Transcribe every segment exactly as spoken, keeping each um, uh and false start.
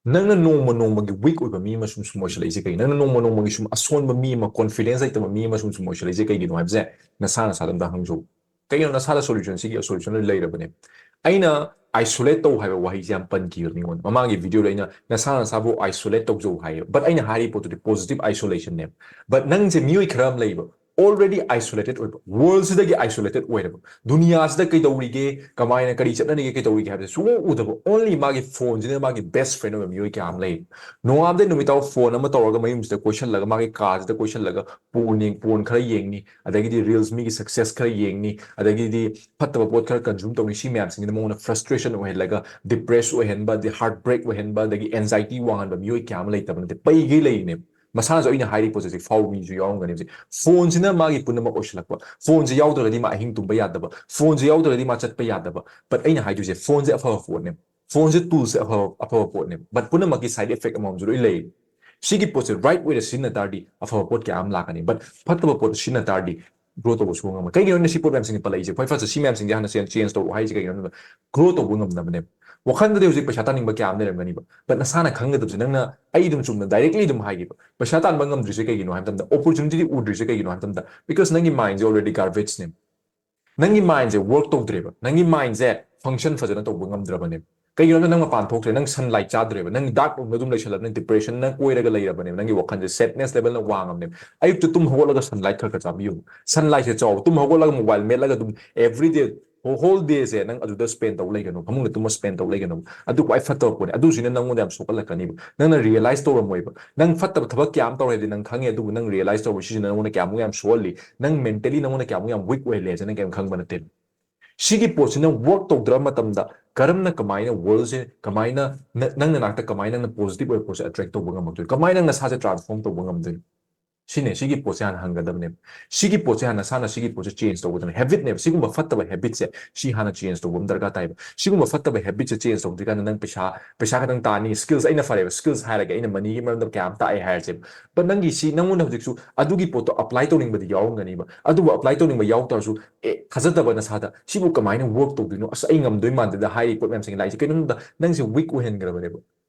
ꯅꯪꯅ ꯅꯣꯡꯃ ꯅꯣꯡꯃꯒꯤ ꯋꯤꯛ ꯑꯣꯏꯕ ꯃꯤ ꯑꯃ ꯁꯨꯝ ꯁꯨꯝ ꯑꯣꯏꯁꯜꯂꯛꯏꯁꯦ ꯀꯩꯒꯤꯅꯣ? ꯅꯪꯅ ꯅꯣꯡꯃ ꯅꯣꯡꯃꯒꯤ ꯁꯨꯝ ꯑꯁꯣꯟꯕ ꯃꯤ ꯑꯃ, ꯀꯣꯟꯐꯤꯗꯦꯟꯁ ꯂꯩꯇꯕ ꯃꯤ ꯑꯃ ꯁꯨꯝ ꯁꯨꯝ ꯑꯣꯏꯁꯜꯂꯛꯏꯁꯦ ꯀꯩꯒꯤꯅꯣ ꯍꯥꯏꯕꯁꯦ ꯅꯁꯥ ꯅꯁꯥꯗ ꯑꯝꯇ ꯍꯪꯖꯧ꯫ ꯀꯩꯒꯤꯅꯣ ꯅꯁꯥꯗ ꯁꯣꯂꯨꯁꯟ? ꯁꯤꯒꯤ ꯁꯣꯂꯨꯁꯟ ꯂꯣꯏ ꯂꯩꯔꯕꯅꯦ꯫ ꯑꯩꯅ ꯑꯥꯏꯁꯣꯂꯦꯠ ꯇꯧ ꯍꯥꯏꯕ ꯋꯥꯍꯩꯁꯦ ꯌꯥꯝ ꯄꯟꯈꯤꯕ ꯃꯤꯉꯣꯟꯗ꯫ ꯃꯃꯥꯡꯒꯤ ꯚꯤꯗꯤꯑꯣꯗ ꯑꯩꯅ ꯅꯁꯥ ꯅꯁꯥꯕꯨ ꯑꯥꯏꯁꯣꯂꯦꯠ ꯇꯧꯖꯧ ꯍꯥꯏꯌꯦ, ꯕꯠ ꯑꯩꯅ ꯍꯥꯏꯔꯤꯕ ꯄꯣꯠꯇꯨꯗꯤ ꯄꯣꯖꯤꯇꯤꯚ ꯑꯥꯏꯁꯣꯂꯦꯁꯟꯅꯦꯕ꯫ ꯕꯠ ꯅꯪꯁꯦ ꯃꯤꯑꯣꯏ ꯈꯔ ꯑꯃ ꯂꯩꯕ, ꯑꯣꯜꯔꯦꯗꯤ ꯑꯥꯏꯁꯣꯂꯦꯇꯦꯠ ꯑꯣꯏꯕ, ꯋꯥꯔꯜꯁꯤꯗꯒꯤ ꯑꯥꯏꯁꯣꯂꯦꯇꯦꯠ ꯑꯣꯏꯔꯕ, ꯗꯨꯅꯤꯌꯥꯁꯤꯗ ꯀꯩꯗꯧꯔꯤꯒꯦ, ꯀꯃꯥꯏꯅ ꯀꯔꯤ ꯆꯠꯅꯔꯤꯒꯦ, ꯀꯩꯗꯧꯔꯤꯒꯦ ꯍꯥꯏꯕꯁꯦ ꯁꯨꯡꯎ ꯎꯗꯕ, ꯑꯣꯟꯂꯤ ꯃꯥꯒꯤ ꯐꯣꯟꯁꯤꯅ ꯃꯥꯒꯤ ꯕꯦꯁ ꯐ꯭ꯔꯦꯟ ꯑꯣꯏꯕ ꯃꯤꯑꯣꯏ ꯀꯌꯥ ꯑꯃ ꯂꯩ꯫ ꯅꯣꯡꯉꯥꯟꯕꯗꯩ ꯅꯨꯃꯤꯠ ꯇꯥꯕ ꯐꯣꯟ ꯑꯃ ꯇꯧꯔꯒ ꯃꯌꯨꯝꯁꯤꯗ ꯀꯣꯏꯁꯜꯂꯒ, ꯃꯥꯒꯤ ꯀꯥꯁꯤꯗ ꯀꯣꯏꯁꯜꯂꯒ ꯄꯣꯟ ꯌꯦꯡ-, ꯄꯣꯟ ꯈꯔ ꯌꯦꯡꯅꯤ, ꯑꯗꯒꯤꯗꯤ ꯔꯤꯜꯁ ꯃꯤꯒꯤ ꯁꯛꯁꯦꯁ ꯈꯔ ꯌꯦꯡꯅꯤ, ꯑꯗꯒꯤꯗꯤ ꯐꯠꯇꯕ ꯄꯣꯠ ꯈꯔ ꯀꯟꯖꯨꯝ ꯇꯧꯅꯤ꯫ ꯁꯤ ꯃꯌꯥꯝꯁꯤꯡꯁꯤꯅ ꯃꯉꯣꯟꯗ ꯐ꯭ꯔꯁꯇ꯭ꯔꯦꯁꯟ ꯑꯣꯏꯍꯜꯂꯒ, ꯗꯤꯄ꯭ꯔꯦꯁ ꯑꯣꯏꯍꯟꯕ, ꯑꯗꯩ ꯍꯥꯔꯠ ꯕ꯭ꯔꯦꯛ ꯑꯣꯏꯍꯟꯕ, ꯑꯗꯒꯤ ꯑꯦꯟꯖꯥꯏꯇꯤ ꯋꯥꯡꯍꯟꯕ ꯃꯤꯑꯣꯏ ꯀꯌꯥ ꯑꯃ ꯂꯩꯇꯕ ꯅꯠꯇꯦ, ꯄꯩꯒꯩ ꯂꯩꯔꯤꯅꯦꯕ꯫ ꯃꯁꯥꯅꯁꯨ ꯑꯩꯅ ꯍꯥꯏꯔꯤꯕ ꯄꯣꯠꯁꯦ ꯍꯧꯖꯤꯛ ꯐꯥꯎꯕ ꯃꯤꯁꯨ ꯌꯥꯎꯔꯝꯒꯅꯤ꯫ ꯍꯧꯖꯤꯛ ꯐꯣꯟꯁꯤꯅ ꯃꯥꯒꯤ ꯄꯨꯝꯅꯃꯛ ꯑꯣꯏꯁꯤꯜꯂꯛꯄ, ꯐꯣꯟꯁꯦ ꯌꯥꯎꯗ꯭ꯔꯒꯗꯤ ꯃꯥ ꯑꯍꯤꯡ ꯇꯨꯝꯕ ꯌꯥꯗꯕ, ꯐꯣꯟꯁꯦ ꯌꯥꯎꯗ꯭ꯔꯒꯗꯤ ꯃꯥ ꯆꯠꯄ ꯌꯥꯗꯕ꯫ ꯕꯠ ꯑꯩꯅ ꯍꯥꯏꯗꯣꯏꯁꯦ, ꯐꯣꯟꯁꯦ ꯑꯐꯕ ꯄꯣꯠꯅꯦ, ꯐꯣꯟꯁꯦ ꯇꯨꯜꯁꯦ ꯑꯐꯕ, ꯑꯐꯕ ꯄꯣꯠꯅꯦ, ꯕꯠ ꯄꯨꯝꯅꯃꯛꯀꯤ ꯁꯥꯏꯠ ꯏꯐꯦꯛ ꯑꯃꯃꯝꯁꯨ ꯂꯣꯏ ꯂꯩ꯫ ꯁꯤꯒꯤ ꯄꯣꯠꯁꯦ ꯔꯥꯏꯠ ꯋꯦꯗ ꯁꯤꯖꯤꯟꯅ ꯇꯥꯔꯗꯤ ꯑꯐꯕ ꯄꯣꯠ ꯀꯌꯥ ꯑꯃ ꯂꯥꯛꯀꯅꯤ, ꯕꯠ ꯐꯠꯇꯕ ꯄꯣꯠꯇ ꯁꯤꯖꯤꯟꯅ ꯇꯥꯔꯗꯤ ꯒ꯭ꯔꯣ ꯇꯧꯕ ꯁꯨꯡꯉꯝ ꯉꯝꯃꯣꯏ꯫ ꯀꯩꯒꯤꯅꯣ ꯑꯩꯅ ꯁꯤ ꯄꯣꯠ ꯃꯌꯥꯝꯁꯤꯡꯁꯦ ꯄꯜꯂꯛꯏꯁꯦ? ꯈ꯭ꯋꯥꯏ ꯐꯥꯔꯁꯇ ꯁꯤ ꯃꯌꯥꯝꯁꯤꯡꯁꯦ ꯍꯥꯟꯅ ꯆꯦꯟꯖ ꯇꯧꯔꯛꯑꯣ ꯍꯥꯏꯁꯦ ꯀꯩꯒꯤꯅꯣ ꯍꯥꯏꯕꯗ, ꯒ꯭ꯔꯣ ꯇꯧꯕ ꯉꯝꯅꯕꯅꯦꯕ꯫ ꯋꯥꯈꯜꯗꯗꯤ ꯍꯧꯖꯤꯛ ꯄꯩꯁꯥ ꯇꯥꯅꯤꯡꯕ ꯀꯌꯥ ꯑꯃ ꯂꯩꯔꯝꯒꯅꯤꯕ, ꯕꯠ ꯅꯁꯥꯅ ꯈꯪꯒꯗꯕꯁꯦ, ꯅꯪꯅ, ꯑꯩ ꯑꯗꯨꯝ ꯆꯨꯝꯅ ꯗꯥꯏꯔꯦꯛꯂꯤ ꯑꯗꯨꯝ ꯍꯥꯏꯒꯦꯕ, ꯄꯩꯁꯥ ꯇꯥꯟꯕ ꯉꯝꯗ꯭ꯔꯤꯁꯦ ꯀꯩꯒꯤꯅꯣ ꯍꯥꯏꯕ ꯃꯇꯝꯗ, ꯑꯣꯄꯣꯔꯆꯨꯅꯤꯇꯤ ꯎꯗ꯭ꯔꯤꯁꯦ ꯀꯩꯒꯤꯅꯣ ꯍꯥꯏꯕ ꯃꯇꯝꯗ, ꯕꯤꯀꯣꯁ ꯅꯪꯒꯤ ꯃꯥꯏꯟꯁꯦ ꯑꯣꯜꯔꯦꯗꯤ ꯒꯥꯔꯕꯦꯖꯅꯦꯕ꯫ ꯅꯪꯒꯤ ꯃꯥꯏꯟꯁꯦ ꯋꯔꯛ ꯇꯧꯗ꯭ꯔꯦꯕ, ꯅꯪꯒꯤ ꯃꯥꯏꯟꯁꯦ ꯐꯪꯁꯟ ꯐꯖꯅ ꯇꯧꯕ ꯉꯝꯗ꯭ꯔꯕꯅꯦꯕ꯫ ꯀꯩꯒꯤꯅꯣ ꯍꯥꯏꯕꯗ ꯅꯪ ꯃꯄꯥꯟ ꯊꯣꯛꯇ꯭ꯔꯦ, ꯅꯪ ꯁꯟꯂꯥꯏꯠ ꯆꯥꯗ꯭ꯔꯦꯕ, ꯅꯪ ꯗꯥꯔꯛ ꯔꯨꯝꯗ ꯑꯗꯨꯝ ꯂꯩꯁꯜꯂꯕꯅꯤꯅ, ꯗꯤꯄ꯭ꯔꯦꯁꯟꯅ ꯀꯣꯏꯔꯒ ꯂꯩꯔꯕꯅꯦꯕ, ꯅꯪꯒꯤ ꯋꯥꯈꯜꯁꯦ ꯁꯦꯗꯅꯦꯁ ꯂꯦꯚꯦꯜꯅ ꯋꯥꯡꯉꯕꯅꯦꯕ꯫ ꯑꯌꯨꯛꯇ ꯇꯨꯝ ꯍꯧꯒꯠꯂꯒ ꯁꯟꯂꯥꯏꯠ ꯈꯔ ꯈꯔ ꯆꯥꯕꯤꯌꯨ, ꯁꯟꯂꯥꯏꯠꯁꯦ ꯆꯥꯎ, ꯇꯨꯝ ꯍꯧꯒꯠꯂꯒ ꯃꯣꯕꯥꯏꯜ ꯃꯦꯠꯂꯒ ꯑꯗꯨꯝ ꯑꯦꯚ꯭ꯔꯤꯗꯦ, ꯍꯣꯜ ꯗꯦꯁꯦ ꯅꯪ ꯑꯗꯨꯗ ꯁ꯭ꯄꯦꯟ ꯇꯧ ꯂꯩꯒꯅꯨ, ꯐꯃꯨꯡꯗ ꯇꯨꯝꯃ ꯁ꯭ꯄꯦꯟ ꯇꯧ ꯂꯩꯒꯅꯨ꯫ ꯑꯗꯨ ꯈ꯭ꯋꯥꯏ ꯐꯠꯇꯕ ꯄꯣꯠꯅꯤ, ꯑꯗꯨꯁꯤꯅ ꯅꯪꯉꯣꯟꯗ ꯌꯥꯝ ꯁꯣꯛꯍꯜꯂꯛꯀꯅꯤꯕ꯫ ꯅꯪꯅ ꯔꯤꯌꯦꯂꯥꯏꯁ ꯇꯧꯔꯝꯃꯣꯏꯕ, ꯅꯪ ꯐꯠꯇꯕ ꯊꯕꯛ ꯀꯌꯥ ꯑꯃ ꯇꯧꯔꯦ ꯍꯥꯏꯗꯤ ꯅꯪ ꯈꯪꯉꯦ, ꯑꯗꯨꯕꯨ ꯅꯪ ꯔꯤꯌꯦꯂꯥꯏꯁ ꯇꯧꯔꯣꯏ, ꯁꯤꯁꯤꯅ ꯅꯪꯉꯣꯟꯗ ꯀꯌꯥꯃꯨꯛ ꯌꯥꯝ ꯁꯣꯛꯍꯜꯂꯤ, ꯅꯪ ꯃꯦꯟꯇꯦꯂꯤ ꯅꯪꯉꯣꯟꯗ ꯀꯌꯥꯃꯨꯛ ꯌꯥꯝ ꯋꯤꯛ ꯑꯣꯏꯍꯜꯂꯦ ꯍꯥꯏꯁꯦ ꯅꯪ ꯀꯩꯝ ꯈꯪꯕ ꯅꯠꯇꯦ꯫ ꯁꯤꯒꯤ ꯄꯣꯠꯁꯤꯅ ꯋꯔꯛ ꯇꯧꯗ꯭ꯔꯕ ꯃꯇꯝꯗ ꯀꯔꯝꯅ, ꯀꯃꯥꯏꯅ ꯋꯥꯔꯜꯁꯦ, ꯀꯃꯥꯏꯅ ꯅ-, ꯅꯪ ꯅꯅꯥꯛꯇ ꯀꯃꯥꯏꯅ ꯅꯪꯅ ꯄꯣꯖꯤꯇꯤꯚ ꯑꯣꯏꯕ ꯄꯣꯠꯁꯦ ꯑꯦꯇ꯭ꯔꯦꯛ ꯇꯧꯕ ꯉꯝꯃꯛꯇꯣꯏꯅꯣ? ꯀꯃꯥꯏꯅ ꯅꯪ ꯅꯁꯥꯁꯦ ꯇ꯭ꯔꯥꯟꯁꯐꯣꯔꯝ ꯇꯧꯕ ꯉꯝꯗꯣꯏꯅꯣ? ꯁꯤꯅꯦ, ꯁꯤꯒꯤ ꯄꯣꯠꯁꯦ ꯍꯥꯟꯅ ꯍꯪꯒꯗꯕꯅꯦꯕ꯫ ꯁꯤꯒꯤ ꯄꯣꯠꯁꯦ ꯍꯥꯟꯅ ꯅꯁꯥꯅ ꯁꯤꯒꯤ ꯄꯣꯠꯁꯦ ꯆꯦꯟꯖ ꯇꯧꯒꯗꯕꯅꯦ꯫ ꯍꯦꯕꯤꯠꯅꯦꯕ, ꯁꯤꯒꯨꯝꯕ ꯐꯠꯇꯕ ꯍꯦꯕꯤꯠꯁꯦ ꯁꯤ ꯍꯥꯟꯅ ꯆꯦꯟꯖ ꯇꯧꯕ ꯑꯃ ꯗꯔꯀꯥꯔ ꯇꯥꯏꯕ꯫ ꯁꯤꯒꯨꯝꯕ ꯐꯠꯇꯕ ꯍꯦꯕꯤꯠꯁꯦ ꯆꯦꯟꯖ ꯇꯧꯗ꯭ꯔꯤꯀꯥꯟꯗ ꯅꯪ ꯄꯩꯁꯥ, ꯄꯩꯁꯥ ꯈꯛꯇꯪ ꯇꯥꯅꯤ, ꯁ꯭ꯀꯤꯜꯁ, ꯑꯩꯅ ꯐꯔꯦꯕ, ꯁ꯭ꯀꯤꯜꯁ ꯍꯥꯏꯔꯒꯦ, ꯑꯩꯅ ꯃꯅꯤꯒꯤ ꯃꯔꯝꯗ ꯀꯌꯥ ꯑꯃ ꯇꯥꯛꯑꯦ ꯍꯥꯏꯔꯁꯦꯕ꯫ ꯕꯠ ꯅꯪꯒꯤ ꯁꯤ, ꯅꯪꯉꯣꯟꯗ ꯍꯧꯖꯤꯛꯁꯨ ꯑꯗꯨꯒꯤ ꯄꯣꯠꯇꯣ ꯑꯦꯄ꯭ꯂꯥꯏ ꯇꯧꯅꯤꯡꯕꯗꯤ ꯌꯥꯎꯔꯝꯒꯅꯤꯕ꯫ ꯑꯗꯨꯕꯨ ꯑꯦꯄ꯭ꯂꯥꯏ ꯇꯧꯅꯤꯡꯕ ꯌꯥꯎ ꯇꯥꯔꯁꯨ, ꯑꯦ, ꯊꯥꯖꯗꯕ ꯅꯁꯥꯗ, "ꯁꯤꯕꯨ ꯀꯃꯥꯏꯅ ꯋꯔꯛ ꯇꯧꯗꯣꯏꯅꯣ? ꯑꯁ, ꯑꯩ ꯉꯝꯗꯣꯏ ꯃꯥꯟꯗꯦꯗ" ꯍꯥꯏꯔꯤ ꯄꯣꯠ ꯃꯌꯥꯝꯁꯤꯡ ꯂꯥꯛꯏꯁꯦ ꯀꯩꯅꯣ ꯍꯥꯏꯕꯗ ꯅꯪꯁꯦ ꯋꯤꯛ ꯑꯣꯏꯍꯟꯈ꯭ꯔꯕꯅꯦꯕ꯫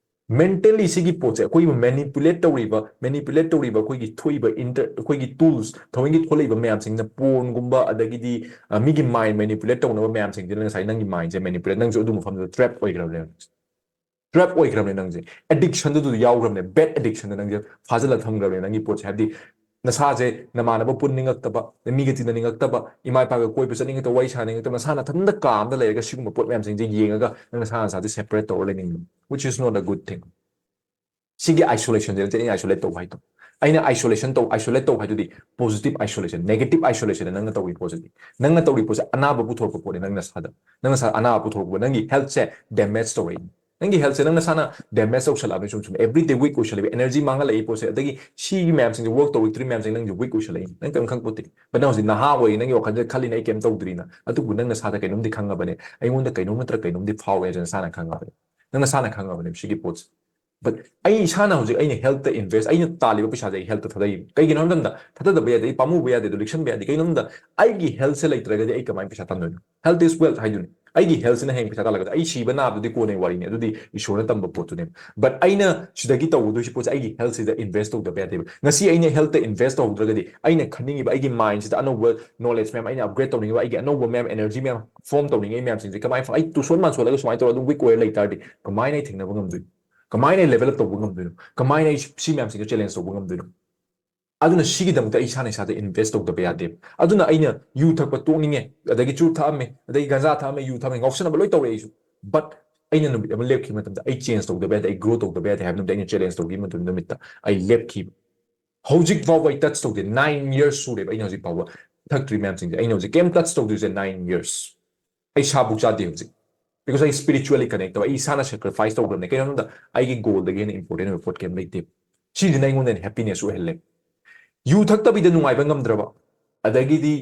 Mentally ꯁꯤꯒꯤ ꯄꯣꯠꯁꯦ ꯑꯩꯈꯣꯏꯕꯨ manipulate ꯇꯧꯔꯤꯕ, manipulate ꯇꯧꯔꯤꯕ ꯑꯩꯈꯣꯏꯒꯤ ꯊꯣꯛꯏꯕ inter, ꯑꯩꯈꯣꯏꯒꯤ tools, ꯊꯑꯣꯏꯒꯤ ꯊꯣꯛꯂꯛꯏꯕ ꯃꯌꯥꯝꯁꯤꯡꯅ, pornꯒꯨꯝꯕ, ꯑꯗꯒꯤꯗꯤ ꯑ, ꯃꯤꯒꯤ mind manipulate ꯇꯧꯅꯕ ꯃꯌꯥꯝꯁꯤꯡꯁꯤꯅ ꯉꯁꯥꯏ ꯅꯪꯒꯤ mindꯁꯦ manipulate, ꯅꯪꯁꯨ ꯑꯗꯨ ꯃꯐꯝꯗꯨꯗ trap ꯑꯣꯏꯈ꯭ꯔꯕꯅꯦꯕ꯫ Trap ꯑꯣꯏꯈ꯭ꯔꯕꯅꯦ ꯅꯪꯁꯦ, addictionꯗꯨꯗ ꯌꯥꯎꯈ꯭ꯔꯕꯅꯦ, bad addictionꯗ ꯅꯪꯁꯦ ꯐꯥꯖꯤꯜꯂ ꯊꯝꯈ꯭ꯔꯕꯅꯦ ꯅꯪꯒꯤ ꯄꯣꯠꯁꯦ꯫ ꯍꯥꯏꯕꯗꯤ ꯅꯁꯥꯁꯦ ꯅꯃꯥꯟꯅꯕ ꯄꯨꯟꯅꯤꯡꯉꯛꯇꯕ, ꯃꯤꯒ ꯇꯤꯟꯅꯅꯤꯡꯉꯛꯇꯕ, ꯏꯃꯥ ꯏꯄꯥꯒ ꯀꯣꯏꯕ ꯆꯠꯅꯤꯡꯉꯛꯇꯕ, ꯋꯥꯔꯤ ꯁꯥꯅꯤꯡꯉꯛꯇꯕ, ꯅꯁꯥ ꯅꯊꯟꯗ ꯀꯥ ꯑꯃꯗ ꯂꯩꯔꯒ ꯁꯤꯒꯨꯝꯕ ꯄꯣꯠ ꯃꯌꯥꯝꯁꯤꯡꯁꯦ ꯌꯦꯡꯉꯒ ꯅꯪ ꯅꯁꯥ ꯅꯁꯥꯁꯦ separate ꯇꯧꯔ ꯂꯩꯅꯤꯡꯕ, which is not a good thing꯫ ꯁꯤꯒꯤ isolationꯁꯦ ꯅꯠꯇꯦ ꯑꯩꯅ isolate ꯇꯧꯕ ꯍꯥꯏꯗꯣ꯫ ꯑꯩꯅ isolation ꯇꯧ, isolate ꯇꯧꯕ ꯍꯥꯏꯗꯨꯗꯤ positive isolation, negative isolation ꯅꯪꯅ ꯇꯧꯔꯤ ꯄꯣꯠꯁꯤꯗꯤ꯫ ꯅꯪꯅ ꯇꯧꯔꯤ ꯄꯣꯠꯁꯦ ꯑꯅꯥꯕ ꯄꯨꯊꯣꯔꯛꯄ ꯄꯣꯠꯅꯤ ꯅꯪ ꯅꯁꯥꯗ꯫ ꯅꯪ ꯅꯁꯥ ꯑꯅꯥꯕ ꯄꯨꯊꯣꯔꯛꯄ, ꯅꯪꯒꯤ healthꯁꯦ damage ꯇꯧꯔꯛꯏ꯫ ꯅꯪꯒꯤ healthꯁꯦ ꯅꯪ ꯅꯁꯥꯅ damage ꯇꯧꯁꯜꯂꯛꯑꯕꯅꯤ ꯁꯨꯝ ꯁꯨꯝ꯫ Everyday weak ꯑꯣꯏꯁꯜꯂꯛꯏꯕ, energy ꯃꯥꯡꯍꯜꯂꯛꯏ ꯄꯣꯠꯁꯦ, ꯑꯗꯒꯤ ꯁꯤꯒꯤ ꯃꯌꯥꯝꯁꯤꯡꯁꯦ work ꯇꯧꯔꯛꯇ꯭ꯔꯤ ꯃꯌꯥꯝꯁꯦ ꯅꯪꯁꯦ weak ꯑꯣꯏꯁꯜꯂꯛꯏ꯫ ꯅꯪ ꯀꯔꯤꯝ ꯈꯪꯄꯣꯠꯇꯦ꯫ But ꯅꯪ ꯍꯧꯖꯤꯛ ꯅꯍꯥ ꯑꯣꯏꯔꯤ, ꯅꯪꯒꯤ ꯋꯥꯈꯜꯁꯤꯗ ꯈꯜꯂꯤ ꯑꯩ ꯀꯔꯤꯝ ꯇꯧꯗ꯭ꯔꯤꯅ꯫ ꯑꯗꯨꯕꯨ ꯅꯪ ꯅꯁꯥꯗ ꯀꯩꯅꯣꯝꯗꯤ ꯈꯪꯉꯕꯅꯦ, ꯑꯩꯉꯣꯟꯗ ꯀꯩꯅꯣꯝ ꯅꯠꯇ꯭ꯔ ꯀꯩꯅꯣꯝꯗꯤ ꯐꯥꯎꯔꯦ ꯍꯥꯏꯁꯦ ꯅꯁꯥꯅ ꯈꯪꯉꯕꯅꯦ꯫ ꯅꯪ ꯅꯁꯥꯅ ꯈꯪꯉꯕꯅꯦꯕ ꯁꯤꯒꯤ ꯄꯣꯠꯁꯦ꯫ But ꯑꯩ ꯏꯁꯥꯅ ꯍꯧꯖꯤꯛ ꯑꯩꯅ healthꯇ invest, ꯑꯩꯅ ꯇꯥꯜꯂꯤꯕ ꯄꯩꯁꯥꯁꯦ ꯑꯩ healthꯇ ꯊꯥꯗꯩ꯫ ꯀꯩꯒꯤꯅꯣ ꯍꯥꯏꯕ ꯃꯇꯝꯗ ꯊꯥꯗꯗꯕ ꯌꯥꯗꯦ, ꯑꯩ ꯄꯥꯝꯃꯨꯕ ꯌꯥꯗꯦ, ꯑꯗꯨ ꯂꯤꯛꯁꯟꯕ ꯌꯥꯗꯦ꯫ ꯀꯩꯒꯤꯅꯣ ꯍꯥꯏꯕ ꯃꯇꯝꯗ ꯑꯩꯒꯤ healthꯁꯦ ꯂꯩꯇ꯭ꯔꯒꯗꯤ ꯑꯩ ꯀꯃꯥꯏꯅ ꯄꯩꯁꯥ ꯇꯥꯟꯗꯣꯏꯅꯣ? Health is wealth ꯍꯥꯏꯗꯨꯅꯤ꯫ ꯑꯩꯒꯤ healthꯁꯤꯅ ꯍꯌꯦꯡ ꯄꯩꯁꯥ ꯇꯥꯜꯂꯛꯀꯗ, ꯑꯩ ꯁꯤꯕ ꯅꯥꯕꯗꯨꯗꯤ ꯀꯣꯟꯅꯩ ꯋꯥꯔꯤꯅꯤ, ꯑꯗꯨꯗꯤ ꯏꯁꯣꯔꯅ ꯇꯝꯕ ꯄꯣꯠꯇꯨꯅꯦꯕ꯫ But ꯑꯩꯅ ꯁꯤꯗꯒꯤ ꯇꯧꯒꯗꯣꯏꯁꯤ ꯄꯣꯠꯁꯦ ꯑꯩꯒꯤ healthꯁꯤꯗ invest ꯇꯧꯗꯕ ꯌꯥꯗꯦꯕ꯫ ꯉꯁꯤ ꯑꯩꯅ healthꯇ invest ꯇꯧꯍꯧꯗ꯭ꯔꯒꯗꯤ ꯑꯩꯅ ꯈꯟꯅꯤꯡꯉꯤꯕ ꯑꯩꯒꯤ mindꯁꯤꯗ ꯑꯅꯧꯕ knowledge ꯃꯌꯥꯝ, ꯑꯩꯅ upgrade ꯇꯧꯅꯤꯡꯉꯤꯕ ꯑꯩꯒꯤ ꯑꯅꯧꯕ ꯃꯌꯥꯝ, energy ꯃꯌꯥꯝ form ꯇꯧꯅꯤꯡꯉꯤ ꯃꯌꯥꯝꯁꯤꯡꯁꯦ ꯀꯃꯥꯏꯅ ꯐꯪ-, ꯑꯩ ꯇꯨꯁꯣꯟ ꯃꯥꯟꯁꯣꯜꯂꯒ ꯁꯨꯃꯥꯏꯅ ꯇꯧꯔꯒ ꯑꯗꯨꯝ weak ꯑꯣꯏꯔ ꯂꯩ ꯇꯥꯔꯗꯤ ꯀꯃꯥꯏꯅ ꯑꯩ ꯊꯦꯡꯅꯕ ꯉꯝꯗꯣꯏꯅꯣ? ꯀꯃꯥꯏꯅ ꯑꯩ level up ꯇꯧꯕ ꯉꯝꯗꯣꯏꯅꯣ? ꯀꯃꯥꯏꯅ ꯑꯩ ꯁꯤ ꯃꯌꯥꯝꯁꯤꯡꯗꯣ challenge ꯇꯧꯕ ꯉꯝꯗꯣꯏꯅꯣ? ꯑꯗꯨꯅ ꯁꯤꯒꯤꯗꯃꯛꯇ ꯑꯩ ꯏꯁꯥꯅ ꯏꯁꯥꯗ invest ꯇꯧꯗꯕ ꯌꯥꯗꯦꯕ꯫ ꯑꯗꯨꯅ ꯑꯩꯅ ꯌꯨ ꯊꯛꯄ ꯇꯣꯛꯅꯤꯡꯉꯦ, ꯑꯗꯒꯤ ꯆꯨꯔꯨꯞ ꯊꯛꯑꯝꯃꯦ, ꯑꯗꯒꯤ ꯒꯟꯖꯥ ꯊꯛꯑꯝꯃꯦ, ꯌꯨ ꯊꯛꯑꯝꯃꯦ, ꯉꯥꯎꯁꯟꯅꯕ ꯂꯣꯏ ꯇꯧꯔꯦ ꯑꯩꯁꯨ꯫ But ꯑꯩꯅ ꯅꯨꯃꯤꯠ ꯑꯃ ꯂꯦꯞꯈꯤꯕ ꯃꯇꯝꯗ, ꯑꯩ change ꯇꯧꯗꯕ ꯌꯥꯗꯦ, ꯑꯩ grow ꯇꯧꯗꯕ ꯌꯥꯗꯦ ꯍꯥꯏꯕ ꯅꯨꯃꯤꯠꯇ ꯑꯩꯅ challenge ꯇꯧꯈꯤꯕ ꯃꯇꯝ, ꯅꯨꯃꯤꯠꯇ ꯑꯩ ꯂꯦꯞꯈꯤꯕ꯫ ꯍꯧꯖꯤꯛ ꯐꯥꯎꯕ ꯑꯩ touch ꯇꯧꯗꯦ, nine years ꯁꯨꯔꯦꯕ ꯑꯩꯅ ꯍꯧꯖꯤꯛ ꯐꯥꯎꯕ ꯊꯛꯇ꯭ꯔꯤ ꯃꯌꯥꯝꯁꯤꯡꯁꯦ꯫ ꯑꯩꯅ ꯍꯧꯖꯤꯛ ꯀꯩꯝ touch ꯇꯧꯗ꯭ꯔꯤꯁꯦ nine years꯫ ꯑꯩ ꯁꯥꯕꯨꯛ ꯆꯥꯗꯦ ꯍꯧꯖꯤꯛ, because ꯑꯩ spiritually connect ꯇꯧꯕ, ꯑꯩ ꯏꯁꯥꯅ sacrifice ꯇꯧꯈ꯭ꯔꯕꯅꯦ꯫ ꯀꯩꯅꯣ ꯍꯥꯏꯕꯗ ꯑꯩꯒꯤ goalꯗꯒꯤ ꯍꯦꯟꯅ important ꯑꯣꯏꯕ ꯄꯣꯠ ꯀꯩꯝ ꯂꯩꯇꯦ꯫ ꯁꯤꯁꯤꯅ ꯑꯩꯉꯣꯟꯗ ꯍꯦꯟꯅ happiness ꯑꯣꯏꯍꯜꯂꯦ꯫ ꯌꯨ ꯊꯛꯇꯕꯤꯗ ꯅꯨꯡꯉꯥꯏꯕ ꯉꯝꯗ꯭ꯔꯕ, ꯑꯗꯒꯤꯗꯤ